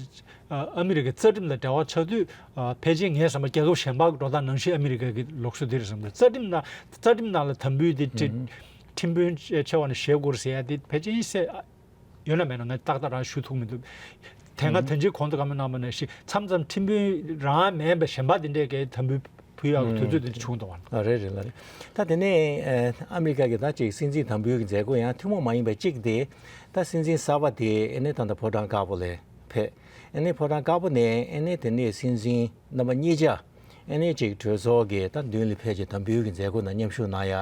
ཨ་ཨ་མི་རི་ཀའི་རྩ་ཁྲིམས་དང་འབྲེལ་བ་ཆགས་དུས་ཨ་ཕལ་ཆེར་ངས་བསམ་པ་རྒྱལ་ཁབ་གཞན་པ་གི་འགྲོ་སྟངས་ནང་བཞིན་ཨ་མི་རི་ཀ་གི་ལུགས་སྲོལ་དེ་རེད་བསམ་གི་འདུག་རྩ་ཁྲིམས་ནང་རྩ་ཁྲིམས་ནང་ལ་དམ་འབུལ་དེ་ཁྲི་ཁྲིམས་དཔོན་ཆེ་བ་ནས་བཞེས་དགོས་ཟེར་ཡ་དེ་ཕལ་ཆེར་གསལ་ཡོད་ན་མེད་ན་ངས་ཏག་ཏག་རང་ཞུ་ཐུབ་མི་འདུག་དེ་སྔ་དོན་གཅོད་གོང་དུ་བཀའ་མོལ་གནང་བ་ནང་བཞིན་མཚམས་མཚམས་ཁྲིམས་དཔོན་རང་མིན་པའི་གཞན་པ་དེ་འདྲས་ཀྱིས་དམ་འབུལ་ཕུལ་ཡག་གི་དུས་ཚོད་དེ་འདྲ་བྱུང་འདུག་བ། ཨ་རེད་རེད་ལགས་རེད། ད་དེ་ནས་ཨ་མི་རི་ཀ་གི་ད་ཅིག་སྲིད་འཛིན་དམ་འབུལ་གྱི་མཛད་སྒོ་ཡང་ཐུན་མོང་མ་ཡིན་པ་གཅིག་དེ་ད་སྲིད་འཛིན་གསར་པ་དེ་ཨ་ནི་ད་ལྟ་ཕོ་བྲང་དཀར་པོ་ལ་ཕེབས། ཨ་ནི་ཕོ་བྲང་དཀར་པོ་ནས་ཨ་ནི་དེ་ནས་སྲིད་འཛིན་རྣམ་པ་གཉིས་ཆ་ཨ་ནི་ཅིག་གྲོས་ཚོགས་ཀྱི་ད་མདུན་ལ་ཕེབས་ཀྱི་དམ་འབུལ་གྱི་མཛད་སྒོ་ནང་མཉམ་ཞུགས་གནང་ཡ་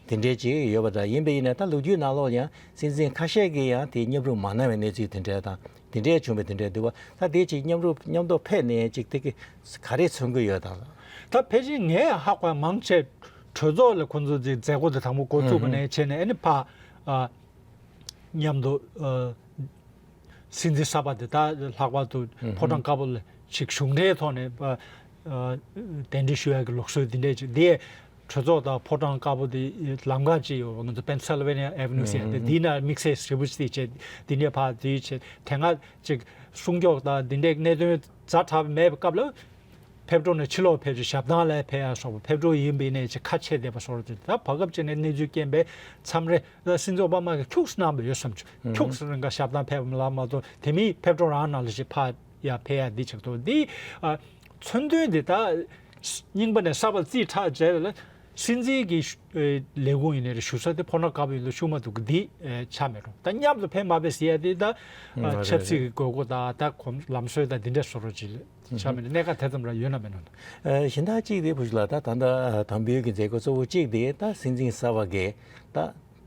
དེ་འདྲའི་ཅིག་ཡོད་པ་འདྲ། ཡིན་པ་ཡིན་ན་ད་ལོ་རྒྱུས་ནང་ལོགས་ཡང་སྲིད་འཛིན་ཁ་ཤས་ཀྱིས་ཡང་དེ་མཉམ་རུབ་མ་གནང་བའི་གནས་ཚུལ་དེ་འདྲ་དང་དེ་འདྲའི་བྱུང་བའི་དེ་འདྲའི་འདུག་བ། ད་དེ་ཅིག་མཉམ་རུབ་མཉམ་དུ་ཕེབས་ནས་ཅིག་དེ་གི་ག་རེ་མཚོན་གྱི་ཡོད་དང་། ད་ཕལ་ཆེར་ངས་ཧ་གོ་ཡ་མང་ཆེ་གྲོས་ཚོགས་ལ་ཁོང་ཚོ་ཅིག་མཛད་སྒོ་དེ་དང་པོ་འགོ་བཙུགས་པ་ནས་བྱས་ནས་ཨ་ནི་ཕ་ཨ། མཉམ་དུ་ཨ། སྲིད་འཛིན་གསར་པ་དེ་དག་ལྷག་པར་དུ་ཨུ་ཕོ་བྲང་དཀར་པོ་ལ་ཞིག་གཞུང་འབྲེལ་ཐོག་ནས་ཨ་ཨ་གདན་འདྲེན་ཞུ་ཡག་གི་ལུགས་སྲོལ་འདི་འདྲས་ཅིག་འདི་ གྲོས་ཚོགས་དང་ཕོ་བྲང་དཀར་པོ་དེ་ལམ་ཁ་ཅིག་ཡོད། ང་ཚོ་Pennsylvania Avenue་ཟེར་ཡ་དེ། ཨུ་ཧུ། དེའི་ནང་དམིགས་བསལ་ཞེ་པོ་ཅིག་བྱས། དེ་ནས་ཕར་དེ་བྱས། དེ་སྔ་ཅིག་སྲུང་སྐྱོབ་དང་འདི་འདྲའི་གནད་དོན་ཛ་དྲག་པ་མེད་པའི་སྐབས་ལ། ཕེབས་འགྲོ་ནས་ཕྱི་ལོགས་ཕེབས་ཏེ་ཞབས་བཏང་ལ་ཕེབས་ཡ་སོགས་པ། ཕེབས་འགྲོ་ཡིན་པའི་ནས་ཅིག་ཁ་ཕྱེ་བསྡད་པ་སོགས་རེད། ད་བར་སྐབས་ཅིག་ནས་གནས་ཚུལ་རྐྱེན་པས་མཚམས་རེ་སྲིད་འཛིན་ཨོ་བྷ་མ་གིས་ཁྱུག་ཙམ་གནང་བ་ཡོད་བསམ་བྱུང་། ཨུ་ཧུ། ཁྱུག་ཙམ་རིང་ག་ཞབས་བཏང་ཕེབས་པ་ལ་མ་གཏོགས། དེ་མིན་ཕེབས་འགྲོ་རང་ནང་ལ་ཞིག་ཕར་ཡ་ཕེབས་ཡ་འདི་ཆགས་འདུག་འདི་ཨ་མཚོན་དོན་འདི་ད་རྙིང་པ་ནས་གསར་པ་རྩིས་ཁྲ་བྱས་ལ། སྲིད་འཛིན་གྱི་ཨེ་ལས་ཁུངས་ཡིན་ནའི་རེད། བཞུགས་ས་དེ་ཕོ་བྲང་དཀར་པོ་ཡིན་དུས་ཤུགས་མ་ཐུག་གི་འདི་ཨེ་ཆགས་མེད་འགྲོ། ད་མཉམ་དུ་ཕེབས་མ་ཕེབས་ཟེར་ཡ་དེ་ད་ཨ་ཨ་རེད་ཆབ་སྲིད་རེད། ཀྱི་དགོས་མཁོ་དང་། ད་གོམ་ལམ་སྲོལ་དང་འདི་འདྲ་བཟོ་འདྲ་ཅིག་ལ་ཆགས་མེད་ན། གནད་འགག་དེ་ཙམ་ར་ཡོད་ན་མེད་ན། ཨ་གཞན་དག་ཅིག་དེ་བུ་ཞིག་ལ། ད་ད་ལྟ་དམ་འབུལ་གྱི་མཛད་སྒོ་གཙོ་བོ་གཅིག་དེ་ད་སྲིད་འཛིན་གསར་པ་གིས་ད་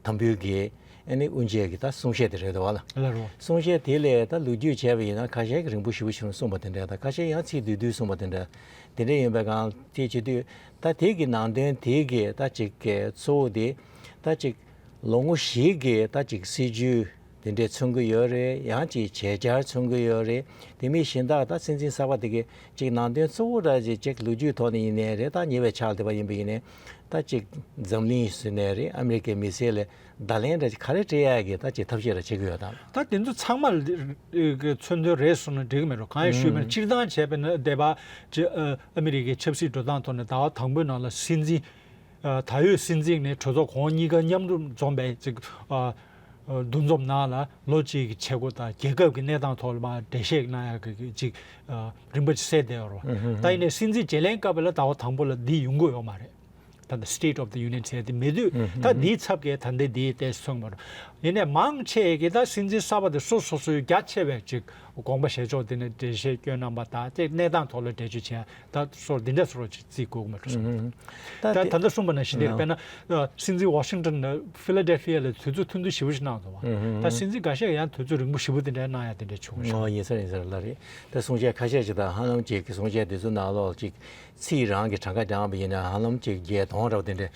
དམ་འབུལ་གྱི་ཨ་ནི་དབུ་འབྱེད་ཀྱི་ད་གསུང་བཤད་དེ་རེད་འདུག་བ་ལ། ལ་རོ། གསུང་བཤད་དེ་ལས་ད་ལོ་རྒྱུས་བྱས་པ་ཡིན་ན་ཁ་ཤས་ཀྱིས་རིང་པོ་ཞེ་པོ་ཞིག་གསུངས་པ་དེ་འདྲ་དང་། ཁ་ཤས་ཡང་ཚིག་བསྡུས་བསྡུས་གསུངས་པ་དེ་འདྲ་དེ་འདྲ་ཡིན་པའི་སྒང་དེ་བྱེད་དུས། ད་དེ་གི་ནང་དོན་དེ་གི་ད་ཅིག་གི་གཙོ་བོ་དེ་ད་ཅིག་ལོ་ངོ་བཞི་གི་ད་ཅིག་སྲིད་བྱུས་དེ་འདྲས་མཚོན་གྱི་ཡོད་རེད། ཡང་ཅིག་བྱེད་འཆར་མཚོན་གྱི་ཡོད་རེད། དེ་མིན་གཞན་དག་ད་སྲིད་འཛིན་གསར་པ་དེ་གི་ཅིག་ནང་དོན་གཙོ་བོ་འདྲ་ཅིག་ཅིག་ལོ་རྒྱུས་ཐོག་ནས་ཡིན་ནའི་རེད། ད་ཉེ་བའི་ཆར་དེ་བ་ཡིན་པ་ཡིན་ནའི། ད་ཅིག་འཛམ་གླིང་ཟེར་ནའི་རེད། ཨ་མི་རི་ཀའི་མི་སེར་ལ་བརྡ་ལན་འདྲ་ཅིག་ག་རེ་སྤྲད་ཡ་གི་ད་ཅིག་ཐབས་ཤེས་ར་བྱེད་ཀྱི་ཡོད་དམ། ད་དེ་ཚོ་ཚང་མ་ལ་གི་མཚོན་དོན་རེད་གསུངས་ན་འགྲིག་གི་མེད་འགྲོ། གང་ཡིན་ཞུས་པ་ན། ཨུམ། སྤྱིར་བཏང་བྱས་པ་ན་འདས་པ་ཅིག་ཨ་ཨ་མི་རི་ཀའི་ཆབ་སྲིད་འགྲོ་སྟངས་ཐོག་ནས་ཟླ་བ་དང་པོའི་ནང་ལ་སྲིད་འཛིན་ཨ་ད་ཡོད་སྲིད་འཛིན་ནས་གྲོས་ཚོགས་གོང་གཉིས་ཀ་མཉམ་དུ་འཛོམས་པའི་ཅིག་ཨ་ཨ་འདུ་འཛོམས་ནང་ལ་ལོ་གཅིག་གི་བྱེད་སྒོ་དང་རྒྱལ་ཁབ་ཀྱི་གནས་སྟངས་ཐོག་ལ་མར་འགྲེལ་བཤད་གནང་ཡག་གི་ཅིག་ཨ་རིམ་པ་ཅིག་གསལ་བསྡད་ཡོད་རེད་བ། ཨུ་ཧུ། ད་ཡིན་ནའི་སྲིད་འཛིན་བརྗེ་ལེན་སྐབས་ལ་ཟླ་བ་དང་པོ་ལ་འདི་ཡོང་གི་ཡོད་མ་རེད། ད་ལྟ་State of the Union་ཟེར་དེ་མེད་དུས། ཨུ་ཧུ། ད་འདིའི་ཚབ་ཀྱིས་ད་ལྟ་འདིའི་ཏོག་ཙམ་མཚོན་པ་རེད། ཡིན་ནའི་མང་ཆེ་གིས་ད་སྲིད་འཛིན་གསར་པ་དེ་སོ་སོ་སོའི་རྒྱ་ཆེ་བའི་ཅིག་དགོངས་པ་བཞེས་ཕྱོགས་དེ་ནས་འགྲེལ་བཤད་སྐྱོན་གནང་པ་དང་། དེ་གནས་སྟངས་ཐོག་ལ་འགྲེལ་བརྗོད་བྱས་ད་སོགས་འདི་འདྲ་སོགས་ཅིག་བརྩི་དགོས་ཀྱི་མ་རེད། ཨུ་ཧུ། ད་ད་ད་ལྟ་གསུངས་པ་ནང་བཞིན་དེ་རེད། ཨ། དཔེར་ན་ཨ་སྲིད་འཛིན་ཝ་ཤིང་ཊོན་ནས་ཕི་ལ་ཌེལ་ཕི་ཡ་ལ་དུས་ཚོད་ཐུང་ཐུང་ཞེ་པོ་ཞིག་གནང་འདུག་བ། ཨུ་ཧུ། ད་སྲིད་འཛིན་འགའ་ཤས་ཀྱིས་ཡང་དུས་ཚོད་རིང་པོ་ཞེ་པོ་དེ་འདྲ་གནང་ཡ་དེ་འདྲ་བྱུང་ཤག། ཨོ་ཡིན་ས་རེད། ཡིན་ས་རེད། ལགས་རེད། ད་གསུང་བཤད་ཁ་ཤས་ཅིག་དང་། ཧ་ལམ་ཅིག་གི་གསུང་བཤད་དེ་ཚོ་ནང་ལོགས་ཅིག་ཚིག་རང་གི་གྲངས་ཀ་སྦྱངས་པ་ཡིན་ན་ཧ་ལམ་ཅིག་བརྒྱད་སྟོང་འདྲ་བ་དེ་འདྲ་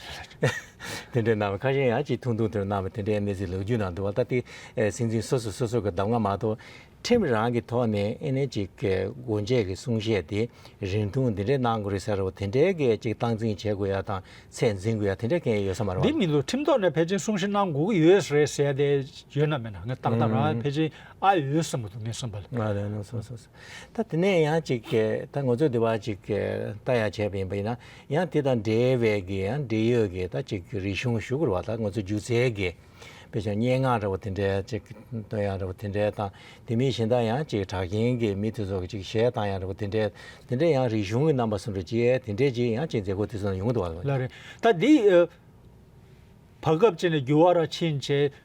དེ་འདྲ་གནང་བ། ཁ་ཤས་ཡང་ཅིག་ཐུང་ཐུང་དེ་གནང་བ་དེ་འདྲའི་གནས་ཚུལ་ལོ་རྒྱུས་ནང་འདུག་བ། ད་དེ་ཨེ་སྲིད་འཛིན་སོ་སོ་སོ་སོ་གི་གདམ་ག་མ་གཏོགས། ཁྲིམས་རང་གི་ཐོག་ནས་ཨེ་ནས་ཅིག་གི་སྒོ་འབྱེད་ཀྱི་གསུང་བཤད་དེ་རིང་ཐུང་འདི་འདྲའི་གནང་དགོས་རེད་ཟེར་བ་དེ་འདྲའི་གི་ཅིག་སྟངས་འཛིན་བྱེད་དགོས་ཡ་དང་ཚད་འཛིན་དགོས་ཡ་དེ་འདྲའི་གང་ཡང་ཡོད་ས་མ་རེད་བ། འདི་མི་འདུག། ཁྲིམས་ཐོག་ནས་ཕལ་ཆེར་གསུང་བཤད་གནང་དགོས་ཀྱི་ཡོད་རེད་ཟེར་ཏེ་ཡོད་ན་མེད་ན། ངས་ཏག་ཏག་རང་ཨང་། ཕལ་ཆེར་ཨ་ཡོད་བསམ་གྱི་འདུག། ངས་བསམ་པ་ལ། ང་ལ་ནོ་སོ་སོ་སོ། ད་དེ་ནས་ཡང་ཅིག་གི་ད་ང་ཚོ་འདི་བ་ཅིག་གི་ལྟ་ཡ་བྱས་པ་ཡིན་པ་ཡིན་ན། ཡང་དེ་དང་འབྲེལ་བའི་གི་ཡང་འབྲེལ་ཡོད་ཀྱི་ད་ཅིག་རིག་གཞུང་ཞུ་དགོས་རེད་བ། ད་ང་ཚོ་སྒྱུ་རྩལ་གྱི། དཔེ་བཞག་སྙན་ངག་འདྲ་བོ་དེ་འདྲའི་ཅིག་སྟོན་ཡག་འདྲ་བོ་དེ་འདྲའི་དང་། དེ་མིན་གཞན་དག་ཡང་ཅིག་གྲགས་ཅན་གྱི་མི་དེ་ཚོ་གི་ཅིག་གཞས་བཏང་ཡག་འདྲ་བོ་དེ་འདྲའི། དེ་འདྲའི་ཡང་རིག་གཞུང་གི་རྣམ་པ་སོགས་འདྲ་ཅིག་དེ་འདྲའི་ཅིག་ཡང་ཅིག་མཛད་སྒོ་དེ་ཚོ་ནང་ཡོང་གི་འདུག་བ། ལགས་རེད། ད་འདི་ཨ་བར་སྐབས་ཅིག་ནས་འགྱུར་བ་ར་ཕྱིན་བྱས།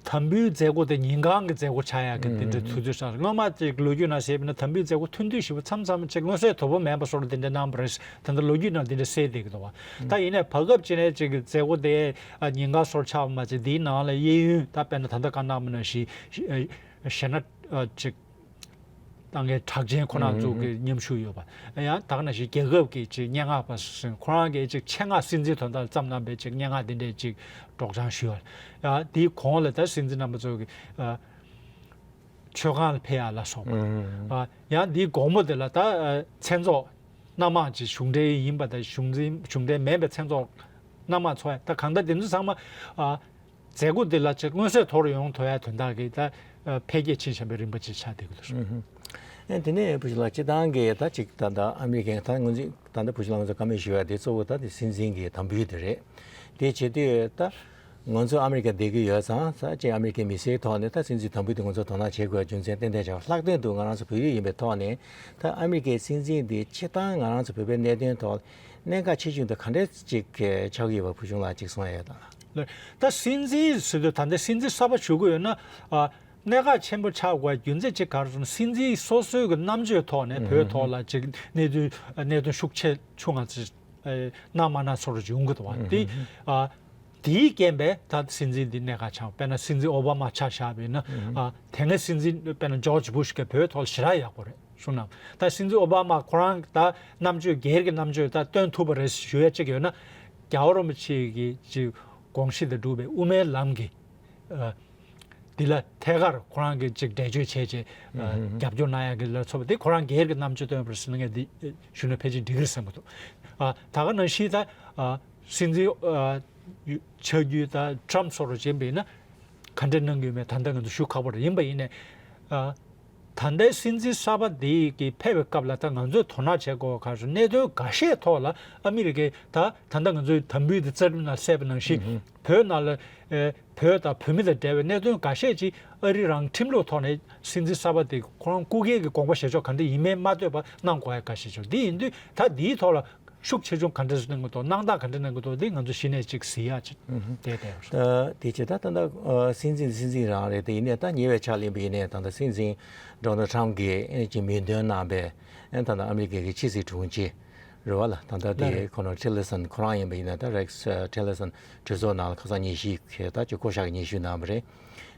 དམ་འབུལ་མཛད་སྒོ་དེ་ཉིན་གང་གི་མཛད་སྒོ་ཆགས་ཡག་གི་དེ་འདྲའི་ཨང་དུས་ཚོད་ཆགས། སྔོན་མ་ཅིག་ལོ་རྒྱུས་ནང་བཤད་པ་ན་དམ་འབུལ་མཛད་སྒོ་ཐུང་ཐུང་ཞིག་མཚམས་མཚམས་ཅིག་མངོན་གསལ་དོད་པོ་མེད་པ་སོགས་དེ་འདྲ་གནང་བ་རེད། ད་ལྟ་ལོ་རྒྱུས་ནང་དེ་འདྲ་གསལ་བསྡད་ཀྱི་འདུག་བ། ད་ཡིན་ནའི་བར་སྐབས་ཅིག་ནས་ཅིག་མཛད་སྒོ་དེ་ཨ་ཉིན་གང་སོགས་ཆགས་པ་མ་ཚད། དེའི་ནང་ལ་གཡས་གཡོན་ད་དཔེར་ན་ད་ལྟ་ག་གནང་བ་ནང་བཞིན་ཨ་གཞས་སྣ་ཨ་ཅིག་བཏང་མཁན་གྲགས་ཅན་ཁོ་རང་ཚོ་གི་མཉམ་ཞུགས་ཡོད་པ། ཡང་ད་ག་ནང་བཞིན་རྒྱལ་ཁབ་ཀྱི་ཅིག་སྙན་ངག་པ་ཟེར་ཁོ་རང་གི་ཅིག་ཆེད་མངགས་སྲིད་འཛིན་དོན་དག་བརྩམས་གནང་པའི་ཅིག་སྙན་ངག་དེ་འདྲའི་ཅིག་སྒྲོག་སྦྱང་ཞུས་པ། ཡང་དེའི་གོང་ལ་ད་སྲིད་འཛིན་རྣམ་པ་ཚོ་གི་ཨ་མཆོད་ཁང་ལ་ཕེབས་ཡག་ལ་སོགས་པ། ཨ་ཡང་དེའི་དགོང་མོ་དེ་ལ་ད་ཨ་མཚན་ཚོགས་སྣ་མང་ཅིག་གཞུང་འབྲེལ་ཡིན་པ་དང་གཞུང་འབྲེལ་གཞུང་འབྲེལ་མིན་པའི་མཚན་ཚོགས་སྣ་མང་ཚོགས་ཡག། ད་གང་ལྟར་དེ་ཚོ་ཚང་མ་ཨ་མཛད་སྒོ་འདི་ལ་ཅིག་མངོན་གསལ་དོད་པོ་ཡོང་ཐུབ་ཡག་དོན་དག་གིས་ད་འཕེལ་རྒྱས་ཕྱིན་བཞིན་པའི་རིམ་པ་ཅིག་ཆགས་བསྡད་ཀྱི་འདུག། ཨུ་ཧུ། ཨེ་དེ་ནས་བུ་ཆུང་ལགས་སྤྱིར་བཏང་གི་ད་ཅིག་ད་ལྟ་ཨ་མི་རི་ཀའི་ད་ང་ཚོས་ད་ལྟ་བུ་ཆུང་ལགས་ང་ཚོ་བཀའ་མོལ་ཞུ་ཡག་དེ་གཙོ་བོ་ད་དེ་སྲིད་འཛིན་གྱི་དམ་འབུལ་དེ་རེད། དེ་བྱེད་དུས་ད་ང་ཚོ་ཨ་མི་རི་ཀ་བསྡད་ཀྱི་ཡོད་ཙང་ས་ཅིག་ཨ་མི་རི་ཀའི་མི་སེར་ཐོག་ནས་ད་སྲིད་འཛིན་དམ་འབུལ་དེ་ང་ཚོ་དོ་སྣང་བྱེད་དགོས་རྒྱུ་མཚན་ཏན་ཏན་ཆགས། ལྷག་དོན་དུ་ང་རང་ཚོ་བོད་རིགས་ཡིན་པའི་ཐོག་ནས་ད་ཨ་མི་རི་ཀའི་སྲིད་འཛིན་དེ་སྤྱིར་བཏང་ང་རང་ཚོ་བོད་པའི་གནད་དོན་ཐོག་གནད་འགག་ཆེ་ཆུང་དེ་ག་འདྲས་ཅིག་ཆགས་ཀྱི་ཡོད་པ་བུ་ཆུང་ལགས་ཅིག་གསུང་ཡ་ཡོད་དམ། ལགས། ད་སྲིད་འཛིན་ཟེར་དུས་ད་ལྟ་སྲིད་འཛིན་གསར་པ་བཞུགས་ཀྱི་ཡོད་ན་ཨ་གནད་འགག་ཆེན་པོ་ཆགས་དགོས་རྒྱུ་མཚན་ཅིག་ག་རེ་ཟེར་ན། སྲིད་འཛིན་སོ་སོའི་གི་རྣམ་དཔྱོད་ཐོག་ནས་བོད་ཐོག་ལ་ཅིག་གནད་དོན་གནད་དོན་ཤུགས་ཆེ་ཆུང་ང་ཅིག་གནང་མ་གནང་སོགས་རེ་ཡོང་གི་འདུག་བ། དེ་ཨ་དེའི་རྐྱེན་པས་ད་སྲིད་འཛིན་འདི་གནད་འགག་ཆགས། དཔེར་ན་སྲིད་འཛིན་ཨོ་བྷ་མ་ཆ་བཞག་པ་ཡིན་ན་ཨ་དེ་སྔའི་སྲིད་འཛིན་དཔེར་ན་ཇོརྗ་བྷུཤ་གིས་བོད་ཐོག་ལ་ཞེ་དྲག་ཡག་པོ་རེད་གསུངས་གནང་། ད་སྲིད་འཛིན་ཨོ་བྷ་མ་ཁོ་རང་ད་རྣམ་དཔྱོད་སྒེར་གྱི་རྣམ་དཔྱོད་ད་སྟོན་ཐུབ་པ་རེད་ཞུ་ཡ་ཅིག་ཡོད་ན། རྒྱལ་བ་རིན་པོ་ཆེ་གི་ཅིག་དགོངས་གཞི་དང་འགྲུབ་པའི་དབུ་མའི་ལམ་གྱི་ཨ་འདི་ལ་ཐད་ཀར་ཁོ་རང་གིས་ཅིག་འགྲེལ་བརྗོད་བྱས་བྱས་ཨ་ཨུ་ཧུམ། རྒྱབ་སྐྱོར་གནང་ཡག་གི་ལ་སོགས་པ་དེ་ཁོ་རང་སྒེར་གྱི་རྣམ་དཔྱོད་སྟོན་པ་རེད་ཟེར་ན་ངས་འདི་ཞུ་ན་ཕལ་ཆེར་འགྲིག་གི་རེད་བསམ་གྱི་འདུག། ཨ་ད་ག་ནང་བཞིན་ད་ཨ་ སྲིད་འཛིན་ཨ་ཆགས་རྒྱུ་ད་ཊམ་སོགས་རུ་བྱེད་པ་ཡིན་ན་ག་འདྲ་གནང་གི་ཡོད་མེད་ད་ལྟ་ང་ཚོ་ཞུ་ཁག་པོ་རེད། ཡིན་པ་ཡིན་ནའི་ཨ་ད་ལྟའི་སྲིད་འཛིན་གསར་པ་དེ་གི་ཕེབས་པའི་སྐབས་ལ་ད་ང་ཚོས་དོ་སྣང་བྱེད་དགོས་པ་ག་རེ་གནད་དོན་འགའ་ཤས་ཐོག་ལ་ཨ་མི་རི་ཀའི་ད་ད་ལྟ་ང་ཚོའི་དམ་འབུལ་དེ་རྩ་ཁྲིམས་ནང་གསལ་བ་ནང་བཞིན་བོད་ནང་ལ་ཨེ་བོད་དང་བོད་མི་དང་འབྲེལ་བའི་གནད་དོན་འགའ་ཤས་ཅིག་ཨ་རི་རང་ཁྲིམས་ལུགས་ཐོག་ནས་སྲིད་འཛིན་གསར་པ་དེ་ཁོ་རང་སྐུ་སྒེར་གྱི་དགོངས་པ་བཞེས་ཕྱོགས་ག་འདྲ་ཡིན་མིན་མ་ལྟོས་པར་གནང་དགོས་ཡ་འགའ་ཤས་ཅིག་འདི་ཡིན་དུས་ད་འདིའི་ཐོག་ལ། ཤུགས་ཆེ་ཆུང་ག་འདྲ་ཞིག་གནང་གི་འདུག་གནང་སྟངས་ག་འདྲ་གནང་གི་འདུག་དེ་ང་ཚོ་གཞི་ནས་ཅིག་གཟིགས་ཡག་ཅིག་ཨུ་ཧུ། དེ་དེ་རེད། ད་དེ་བྱས་ད་ད་ལྟ་ཨ་སྲིད་འཛིན་སྲིད་འཛིན་རང་རེད། དེ་ཡིན་ནའི་ད་ཉེ་བའི་ཆར་ལ་ཡིན་པ་ཡིན་ནའི་ད་ལྟ་སྲིད་འཛིན་ཌོ་ནལ་ཊམ་གྱིས་ཨ་ནི་ཅིག་མིང་འདོན་གནང་བའི་ཨ་ནི་ད་ལྟ་ཨ་མི་རི་ཀའི་གི་ཕྱི་སྲིད་དྲུང་ཆེ་རེད་བ་ལ། ད་ལྟ་ལགས་དེ་རེད། ཁོ་ན་ཊི་ལར་སན་ཁོ་རང་ཡིན་པ་ཡིན་ནའི་ད་རེག་སི་ཊི་ལར་སན་གྲོས་ཚོགས་ནང་ལ་ཁ་སང་ཉིན་ཤས་ཀྱི་ད་ཅིག་བསྐོ་བཞག་གི་སྙན་ཞུ་གནང་བ་རེད།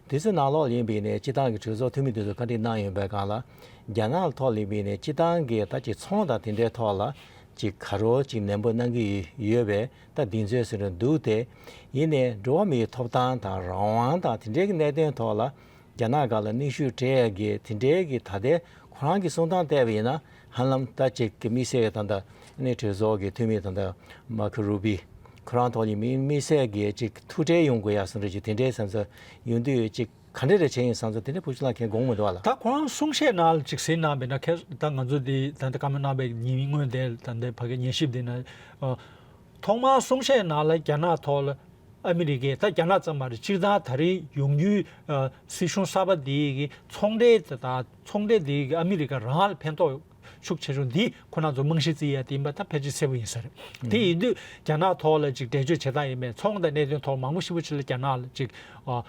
དེ་ཚོའི་ནང་ལོགས་ལ་ཡིན་པ་ཡིན་ནའི་སྤྱི་བཏང་གི་གྲོས་ཚོགས་འཐུས་མི་དེ་ཚོ་བཀའ་འདྲི་གནང་ཡོད་པའི་སྒང་ལ་རྒྱ་ནག་ཐོག་ལ་ཡིན་པ་ཡིན་ནའི་སྤྱི་བཏང་གི་ད་ཅིག་ཚོང་དང་དེ་འདྲའི་ཐོག་ལ་ཅིག་ག་རེ་ཅིག་ནན་པོ་གནང་གི་ཡོད་པས་ད་འདི་ཚོའི་ཟེར་ན་འདུག་སྟེ། ཡིན་ནའི་འགྲོ་བ་མིའི་ཐོབ་ཐང་དང་རང་དབང་དང་དེ་འདྲའི་གི་གནད་དོན་ཐོག་ལ་རྒྱ་ནག་སྒང་ལ་གནོན་ཤུགས་སྤྲད་ཡ་གི་དེ་འདྲའི་གི་ད་ལྟའི་ཁོ་རང་གི་གསུང་སྟངས་བལྟས་པ་ཡིན་ན་ཧ་ལམ་ད་ཅིག་གི་དམིགས་བསལ་ད་ལྟ་ནི་གྲོས་ཚོགས་ཀྱི་འཐུས་མི་ད་ལྟ་མར་ཁོ་རུ་བྷི་ཁོ་རང་ཐོག་ནས་དམིགས་དམིགས་བསལ་གི་ཅིག་ཐུགས་ཁྲལ་ཡོང་དགོས་ཡ་བཟོ་འདྲ་ཅིག་དེ་འདྲའི་བསམ་ཚུལ་ཡོང་དུས་ཅིག་ག་འདྲ་རེ་བྱས་ཡིན་བསམ་ཚུལ་དེ་འདྲ་ཕུ་ཆུ་ལགས་མཁྱེན་དགོངས་མི་འདུག་བ་ལ། ད་ཁོ་རང་གསུང་བཤད་ནང་ལ་ཅིག་གཟིགས་གནང་བས་ན་ཁྱེད་ད་ང་ཚོ་འདི་ད་ལྟ་བཀའ་མོལ་གནང་བའི་ཉིན་སྔོན་དེ་ད་ལྟའི་ཕ་གི་ཉན་ཞིབ་འདི་ན་ཨ། ཐོག་མར་གསུང་བཤད་ནང་ལ་རྒྱ་ནག་ཐོག་ལ་ཨ་མི་རི་ཀས་ད་རྒྱ་ནག་ཙམ་མ་རེད། སྤྱིར་བཏང་ད་རེས་ཡོང་རྒྱུའི་ཨ་སྲིད་གཞུང་གསར་པ་འདི་གི་ཚོང་འབྲེལ་དེ་དང་ཚོང་འབྲེལ་འདི་གི་ཨ་མི་རི་ཀ་རང་ལ་ཕན་ཐོགས་ཤུགས་ཆེ་ཤོས་འདི་ཁོ་རང་ཚོ་རྨང་གཞི་བརྩི་ཡ་དེ་ཡིན་པ་ད་ཕལ་ཆེར་གསལ་པོ་ཡིན་ས་རེད། དེ་ཡིན་དུས་རྒྱ་ནག་ཐོག་ལ་ཅིག་འགྲེལ་བརྗོད་བྱེད་སྟངས་ཡིན་པས་ཚོང་དང་གནད་དོན་ཐོག་མང་པོ་ཞེ་པོ་ཅིག་ལ་རྒྱ་ནག་ལ་ཅིག་ཨ།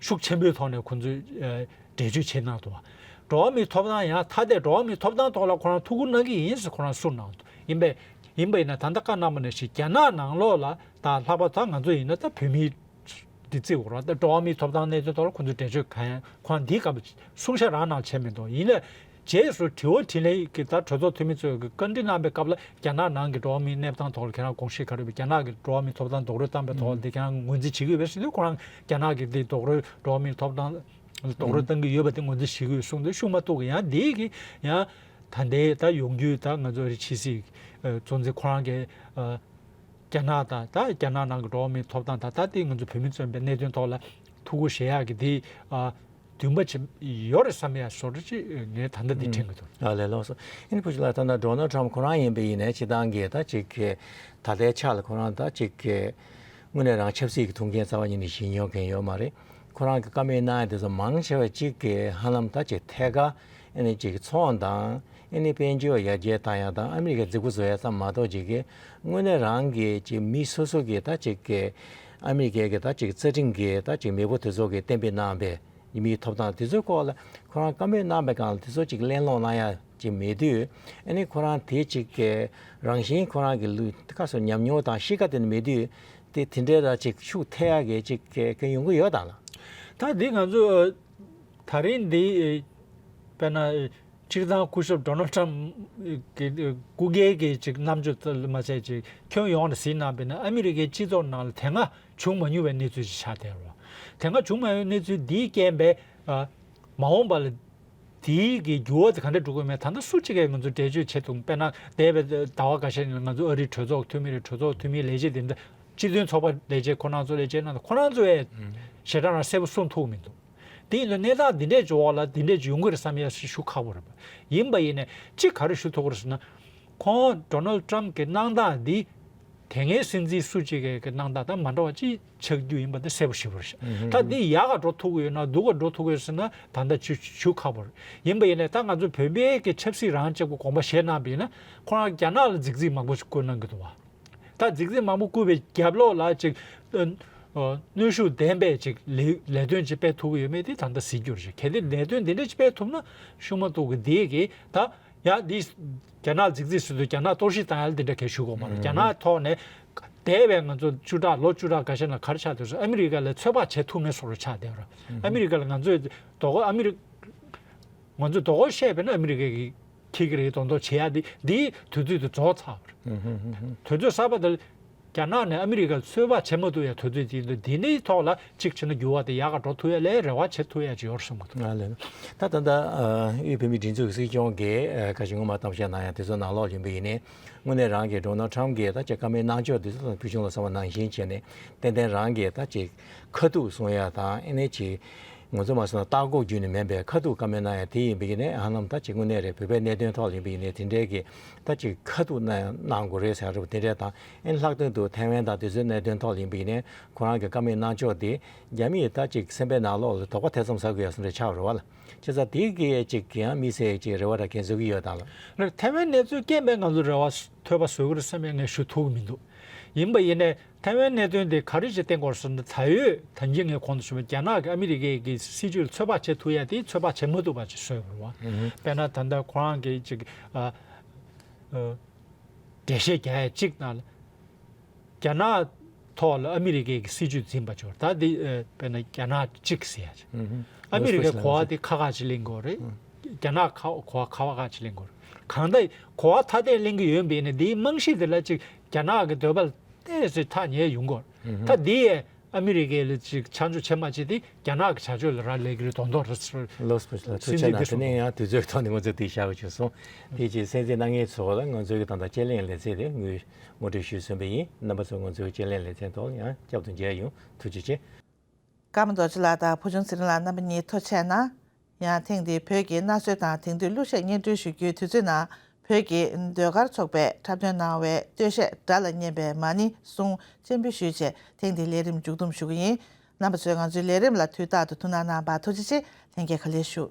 ཤུགས་ཆེན་པོའི་ཐོག་ནས་ཁོང་ཚོས་འགྲེལ་བརྗོད་བྱེད་གནང་འདུག་འགྲོ་བ་མིའི་ཐོབ་ཐང་ཡང་ཐ་དད་འགྲོ་བ་མིའི་ཐོབ་ཐང་ཐོག་ལ་ཁོ་རང་ཐུགས་ཁུར་གནང་གི་ཡིན་ཟེར་ཁོ་རང་གསུངས་གནང་འདུག་ཡིན་པས་ཡིན་པ་ཡིན་ན་ད་ལྟ་བཀའ་གནང་བ་ནང་བཞིན་རྒྱ་ནག་ནང་ལོགས་ལ་ད་ལྷག་པར་ད་ང་ཚོ་ཡིན་ན་ད་བོད་མིའི་འདི་བརྩི་དགོས་རེད། ད་འགྲོ་བ་མིའི་ཐོབ་ཐང་གནད་དོན་ཐོག་ལ་ཁོང་ཚོས་འགྲེལ་བརྗོད་གང་ཡང་ཁོ་རང་འདིའི་སྐབས་གསུང་བཤད་རང་ནང་བྱས་མི་འདུག་ཡིན་ནའི་རྗེས་སུ་དྲི་བ་དྲིས་ལན་གྱི་ད་གྲོས་ཚོགས་འཐུས་མི་ཚོས་ཀྱི་བཀའ་འདྲི་གནང་པའི་སྐབས་ལ་རྒྱ་ནག་ནང་གི་འགྲོ་བ་མིའི་གནས་སྟངས་ཐོག་ལ་ཁྱེད་རང་དགོངས་གཞི་ག་རེ་ཡོད་པས། རྒྱ་ནག་གི་འགྲོ་བ་མིའི་ཐོབ་ཐང་རྡོག་རོལ་བཏང་པའི་ཐོག་ལ་འདི་ཁྱེད་རང་ངོས་འཛིན་བྱེད་ཀྱི་ཡོད་པས་ཟེར་དུས་ཁོ་རང་རྒྱ་ནག་གི་འདི་རྡོག་རོལ་འགྲོ་བ་མིའི་ཐོབ་ཐང་རྡོག་རོལ་བཏང་གི་ཡོད་པ་དེ་ངོས་འཛིན་བྱེད་ཀྱི་ཡོད་གསུངས་ཏེ་ཤུགས་མ་གཏོགས་ཀྱི་ཡང་འདི་གི་ཡང་ད་ལྟའི་ད་ཡོང་རྒྱུའི་ད་ང་ཚོ་རི་ཕྱི་སྲིད་གཙོ་འཛིན་ཁོ་རང་གི་རྒྱ་ནག་དང་ད་རྒྱ་ནག་ནང་གི་འགྲོ་བ་མིའི་ཐོབ་ཐང་དང་ད་ལྟའི་ང་ཚོ་བོད་མི་བཙོན་པའི་གནད་དོན་ཐོག་ལ་ཐུགས་ཁུར་བཞེས་ཡག་གི་འདི་འདུན་པ་ཅིག་ཡོད་རེད་བསམ་ཡ་བཟོ་འདྲ་ཅིག་ངས་ད་ལྟ་འདི་དྲན་གྱི་འདུག་ཨ་ལས་ལགས་སོ། ཨ་ནི་ཕུ་ཆུ་ལགས་ད་ལྟ་ཌོ་ནལ་ཊམ་ཁོ་རང་ཡིན་པ་ཡིན་ནའི་སྤྱིར་བཏང་གི་ད་ཅིག་གི་ད་ལྟའི་ཆ་ལ་ཁོ་རང་ད་ཅིག་གི་དངོས་གནས་རང་ཆབ་སྲིད་ཀྱི་ཐུགས་འགན་རྩ་བ་ཉིད་ནས་བཞེས་མྱོང་མཁན་ཡོད་མ་རེད། ཁོ་རང་གི་བཀའ་མོལ་གནང་ཡ་དེ་ཚོ་མང་ཆེ་བ་ཅིག་གི་ཧ་ལམ་ད་ཅིག་ཐད་ཀར་ཨ་ནི་ཅིག་ཚོང་དང་ཨ་ནི་དཔལ་འབྱོར་ཡར་རྒྱས་བཏང་ཡ་དང་ཨ་མི་རི་ཀའི་རྫིག་པོ་བཟོ་ཡ་ཙམ་མ་གཏོགས་ཅིག་གི་དངོས་གནས་རང་གི་ཅིག་མི་སོ་སོ་གི་ད་ཅིག་གི་ཨ་མི་རི་ཀའི་གི་ད་ཅིག་རྩ་ཁྲིམས་ཀྱི་ད་ཅིག་མེས་པོ་དེ་ཚོ་གི་གཏན་འབེབས་གནང་པའི་མིའི་ཐོབ་ཐང་དེ་ཚོའི་སྐོར་ལ་ཁོ་རང་བཀའ་མོལ་གནང་པའི་སྒང་ལ་དེ་ཚོ་ཅིག་གླེང་སློང་གནང་ཡ་ཅིག་མེད་དུས་ཨ་ནི་ཁོ་རང་དེ་ཅིག་གི་རང་བཞིན་ཁོ་རང་གི་ལུས་ཁ་སོ་ཉམས་མྱོང་དང་གཤིས་ཀ་དེ་ནི་མེད་དུས་དེ་དེ་འདྲའི་ར་ཅིག་ཤུགས་ཐེབས་ཡ་གི་ཅིག་གི་ཡོང་གི་ཡོད་དང་ལ། ད་འདི་ང་ཚོ་ད་རིང་འདི་དཔེར་ན་སྤྱིར་བཏང་སྐུ་ཞབས་ཌོ་ནལ་ཊམ་གི་སྐུ་སྒེར་གྱི་ཅིག་རྣམ་དཔྱོད་མ་ཚད་ཅིག་ཁྱོན་ཡོངས་ནས་གཟིགས་གནང་པས་ན་ཨ་མི་རི་ཀའི་སྤྱི་ཚོགས་ནང་ལ་དེ་སྔ་བྱུང་མ་མྱོང་བའི་གནས་ཚུལ་ཅིག་ཆགས་བསྡད་ཡོད་རེད། དེ་སྔ་བྱུང་མ་མྱོང་བའི་གནས་ཚུལ་འདིའི་རྐྱེན་པས་ཨ་མ་འོངས་པ་ལ་དེའི་གི་འགྱུར་བ་དེ་ག་འདྲ་འགྲོ་གི་མེད་ད་ལྟ་སུ་གཅིག་གིས་ང་ཚོ་འགྲེལ་བརྗོད་བྱེད་ཐུབ། དཔེར་ན་འདས་པའི་ཟླ་བ་འགའ་ཤས་ནང་ང་ཚོ་ཨ་རིའི་གྲོས་ཚོགས་འཐུས་མི་རེད། གྲོས་ཚོགས་འཐུས་མིའི་ལས་བྱེད་དེ་འདྲ་སྤྱི་མཐུན་ཚོགས་པ་ལས་བྱེད་ཁོ་རང་ཚོ་ལས་བྱེད་གནང་ཁོ་རང་ཚོ་ཡས་ཞེ་དྲག་རང་གསལ་པོ་གསུང་ཐུབ་མི་འདུག་དེ་ཡིན་དུས་གནས་སྟངས་འདི་འདྲས་འབྱུང་བ་ལ་འདི་འདྲས་ཅིག་ཡོང་གི་རེད་བསམ་ཡས་ཞུ་ཁག་པོ་རེད་པ། ཡིན་པ་ཡིན་ནས་གཅིག་ག་རེ་ཞུ་ཐུབ་ཀྱི་རེད་ཟེར་ན། ཁོང་ཌོ་ནལ་ཊམ་གྱི་གནང་སྟངས་འདི་དེ་སྔའི་སྲིད་འཛིན་སུ་གཅིག་གི་གནང་སྟངས་དང་མ་འདྲ་བ་ཅིག་ཆགས་རྒྱུ་ཡིན་པ་འདི་གསལ་པོ་ཞེ་པོ་རེད། ད་འདི་ཡག་ག་འགྲོ་ཐུབ་ཀྱི་ཡོད་ན་སྡུག་ག་འགྲོ་ཐུབ་ཀྱི་ཡོད་ཟེར་ན་ད་ལྟ་ཅིག་ཞུ་ཁག་པོ་རེད། ཡིན་པ་ཡིན་ནས་ད་ང་ཚོ་བོད་པའི་གི་ཆབ་སྲིད་རང་གཅིག་པུ་དགོངས་པ་བཞེས་གནང་བ་ཡིན་ན་ཁོ་རང་རྒྱ་ནག་ལ་རྫིག་རྫིག་མང་པོ་ཞིག་བསྐུར་གནང་གི་འདུག་བ། ད་རྫིག་རྫིག་མང་པོ་བསྐུར་བའི་རྒྱབ་ལོགས་ལ་ཅིག་ཨ་ཨ་གནོན་ཤུགས་ལྡན་པའི་ཅིག་ལས་ལས་དོན་ཅིག་སྤེལ་ཐུབ་ཀྱི་ཡོད་མེད་དེ་ད་ལྟ་གཟིགས་རྒྱུ་རེད། གལ་ཏེ་ལས་དོན་འདི་འདྲ་ཅིག་སྤེལ་ཐུབ་ན་ཤུགས་མ་གཏོགས་ཀྱི་འདི་གི་ད་ཡ་འདི་རྒྱ་ནག་རྫིག་རྫིག་ཟེར་དུས་རྒྱ་ནག་གཏོར་བཤིག་བཏང་ཡ་ལ་འདི་འདྲ་གས་ཞུ་དགོས་མ་རེད། རྒྱ་ནག་ཐོག་ནས་འདས་པའི་ང་ཚོ་བཅུ་ཕྲག་ལོ་བཅུ་ཕྲག་འགའ་ཤས་ནང་ག་རེ་ཆགས་འདུག་ཟེར་ཨ་མི་རི་ཀ་ལ་ཚོད་དཔག་བྱེད་ཐུབ་མེད་བཟོ་འདྲ་ཆགས་བསྡད་ཡོད་རེད། ཨ་མི་རི་ཀ་ལ་ང་ཚོས་དོ་ཁུར་ཨ་མི་རི་ང་ཚོས་དོ་ཁུར་བཤད་པས་ན་ཨ་མི་རི་ཀ་གིས་འཁྱེར་གྱི་རེད་མདོག་མདོག་བྱེད་ཡ་འདི་འདིའི་དུས་ཚོད་དེ་རྫོགས་ཚར་བ་རེད། དུས་ཚོད་གསར་པ་དེ་ རྒྱ་ནག་ནས་ཨ་མི་རི་ཀར་ཚོད་དཔག་བྱེད་མ་ཐུབ་ཡ་དུས་ཚོད་ཅིག་འདུག་འདི་ནི་ཐོག་ལ་གཅིག་བྱས་ན་འགྱུར་བ་དེ་ཡག་ག་འགྲོ་ཐུབ་ཡ་ལས་རེ་བ་བྱེད་ཐུབ་ཡ་ཅིག་ཡོད་བསམ་གི་འདུག་ང་ལ་ད་ད་ལྟ་དབུས་བོད་མིའི་སྒྲིག་འཛུགས་སྲིད་སྐྱོང་གིས་ཁ་ཤས་སྔོན་མ་གཏམ་བཤད་གནང་ཡ་དེ་ཚོ་ནང་ལོགས་ཡིན་པ་ཡིན་ནའི་དངོས་གནས་རང་གིས་ཌོ་ནལ་ཊམ་གིས་ད་ཅིག་བཀའ་མོལ་གནང་ཕྱོགས་དེ་ཚོ་དང་ཕུལ་བྱུང་ལ་གསར་པ་ནང་བཞིན་བྱས་ནས་ཏན་ཏན་རང་གིས་ད་ཅིག་ཁ་ཐུག་གསུང་ཡ་དང་ཨེ་ནས་ཅིག་ང་ཚོ་མ་སོང་ན་ལྟག་འགོག་བརྒྱུད་ནས་མིན་པའི་ཁ་ཐུག་བཀའ་མོལ་གནང་ཡ་དེ་ཡིན་པ་ཡིན་ནའི་ཨ་ནམ་ད་ཅིག་དངོས་གནས་རེད། བོད་པའི་གནད་དོན་ཐོག་ལ་ཡིན་པ་ཡིན་ནའི་དེ་འདྲའི་གི་ད་ཅིག་ཁ་ཐུག་གནང་གནང་དགོས་རེད་ཟེར་ཡ་འདྲ་པོ་དེ་འདྲ་དང་ཨེ་ནས་ལྷག་དོན་དུ་ཐའེ་ཝན་དང་དེ་ཚོའི་གནད་དོན་ཐོག་ལ་ཡིན་པ་ཡིན་ནའི་ཁོ་རང་གི་བཀའ་མོལ་གནང་ཕྱོགས་དེ་རྒྱ་མིས་ད་ཅིག་སེམས་པའི་ནང་ལོགས་ལ་དོགས་པ་ཐེ་ཚོམ་ཟ་དགོས་ཡ་བཟོ་འདྲ་ཆགས་རེད་བ་ལ། བྱས་ཙང་དེ་གི་ཅིག་གི་ཡང་དམིགས་བསལ་ཅིག་རེ་བ་ར་འགན་འཛུགས་ཀྱི་ཡོད་དང་ལ། ལགས་ཐའེ་ཝན་གནས་ཚུལ་རྐྱེན་པས་ང་ཚོ་རེ་བ་ཐོས་པ་བཟོ་གི་རེད་བསམ་ཡས་ངས་ཞུ་ཐུབ་ཀྱི་མི་འདུག་ཡིན་པ་ཡིན་ནའི་ཐའེ་ཝན་གནད་དོན་དེ་ག་རེ་ཅིག་བསྟན་དགོས་ཟེར་ན་ད་ཡོད་ད་གིན་ངས་གོང་དུ་ཞུས་པ་རྒྱ་ནག་གིས་ཨ་མི་རི་ཀའི་སྲིད་ཇུས་ལ་ཚོད་དཔག་བྱེད་ཐུབ་ཡ་དེ་ཚོད་དཔག་བྱེད་མ་ཐུབ་པ་ཅིག་བཟོས་ཡོད་རེད་བ། དཔེར་ན་ད་ལྟ་ཁོ་རང་གིས་ཅིག་ཨ་ཨ་འགྲེལ་བཤད་རྒྱག་ཡ་གཅིག་ནང་ལ་རྒྱ་ནག་ཐོག་ལ་ཨ་མི་རི་ཀའི་སྲིད་ཇུས་འཛིན་པ་ཅིག་ད་དེ་ཨ་དཔེར་ན་རྒྱ་ནག་གཅིག་ཟེར་ཡ་ཅིག་ཨ་མི་རི་ཀའི་གོ་བ་དེ་ཁག་ཁག་ཅིག་ལེན་དགོས་རེད། རྒྱ་ནག་ཁ་གོ་བ་ཁག་ཁག་ཅིག་ལེན་དགོས་རེད། གང་ལྟར་གོ་བ་ཐ་དད་ལེན་གྱི་ཡོད་པས་ནི་དེའི་རྨང་གཞི་དེ་ལ་ཅིག་རྒྱ་ནག་གི་འདོད་པ་ལ་ཏོག་ཙམ་ཐག་ཉེ་ཡོང་གི་རེད། ད་དེ་ཡས་ཨ་མི་རི་ཀས་ལ་ཅིག་ཆ་འཇོག་བྱེད་མ་བྱེད་དེ་རྒྱ་ནག་གི་བྱ་སྤྱོད་ལ་རག་ལས་ཀྱི་རེད་མདོག་མདོག་རེད་ཟེར། ལགས་སོ་ལགས་སོ། སེམས་ཅན་དེ་ཚོ་ནས་ཡང་དུས་ཚོད་ཐོག་ནས་ང་ཚོས་དེ་བཞག་དགོས་བྱུང་སོང་། དེ་རྗེས་གསན་གཟིགས་གནང་མཁན་ཚོ་ལ་ང་ཚོའི་གི་ད་ལྟ་དཔྱད་གླེང་ལེ་ཚན་དེ་ངོས་ངོ་སྤྲོད་ཞུས་ཟིན་པ་ཡིན། རྣམ་པ་ཚོ་ང་ཚོའི་དཔྱད་གླེང་ལེ་ཚན་ཐོག་ཡང་བསྐྱར་དུ་མཇལ་ཡོང་། ཐུགས་རྗེ་ཆེ། ཀརྨ་རྡོ་རྗེ་ལགས་དང་ཕུར་བྱུང་ཚེ་རིང་ལགས་རྣམ་པ་གཉིས་ཐུགས་རྗེ་གནང་། ཡང་ཐེངས་འདིའི་བོད་ཀྱི་གནའ་སྲོལ་དང་དེང་དུས་གླུ་གཞས་སྙན་སྒྲོན་ཞུ་རྒྱུའི་དུས་ཚོད་ནང་བོད་ཀྱི་ཟློས་གར་ཚོགས་པས་འཁྲབ་སྟོན་གནང་བའི་སྟོད་གཞས་དགྲ་ལ་བསྙེན་པའི་མ་ཎི་གསུང་སྤྱན་འབུལ་ཞུས་རྗེས་ཐེངས་འདིའི་ལས་རིམ་མཇུག་བསྡོམས་ཞུ་གི་ཡིན། རྣམ་པ་ཚོས་ང་ཚོའི་ལས་རིམ་ལ་དུས་རྟག་ཏུ་ཐུགས་སྣང་གནང་བར་ཐུགས་རྗེ་ཆེ། ལྷན་རྒྱས་ག་ལེར་ཞུ།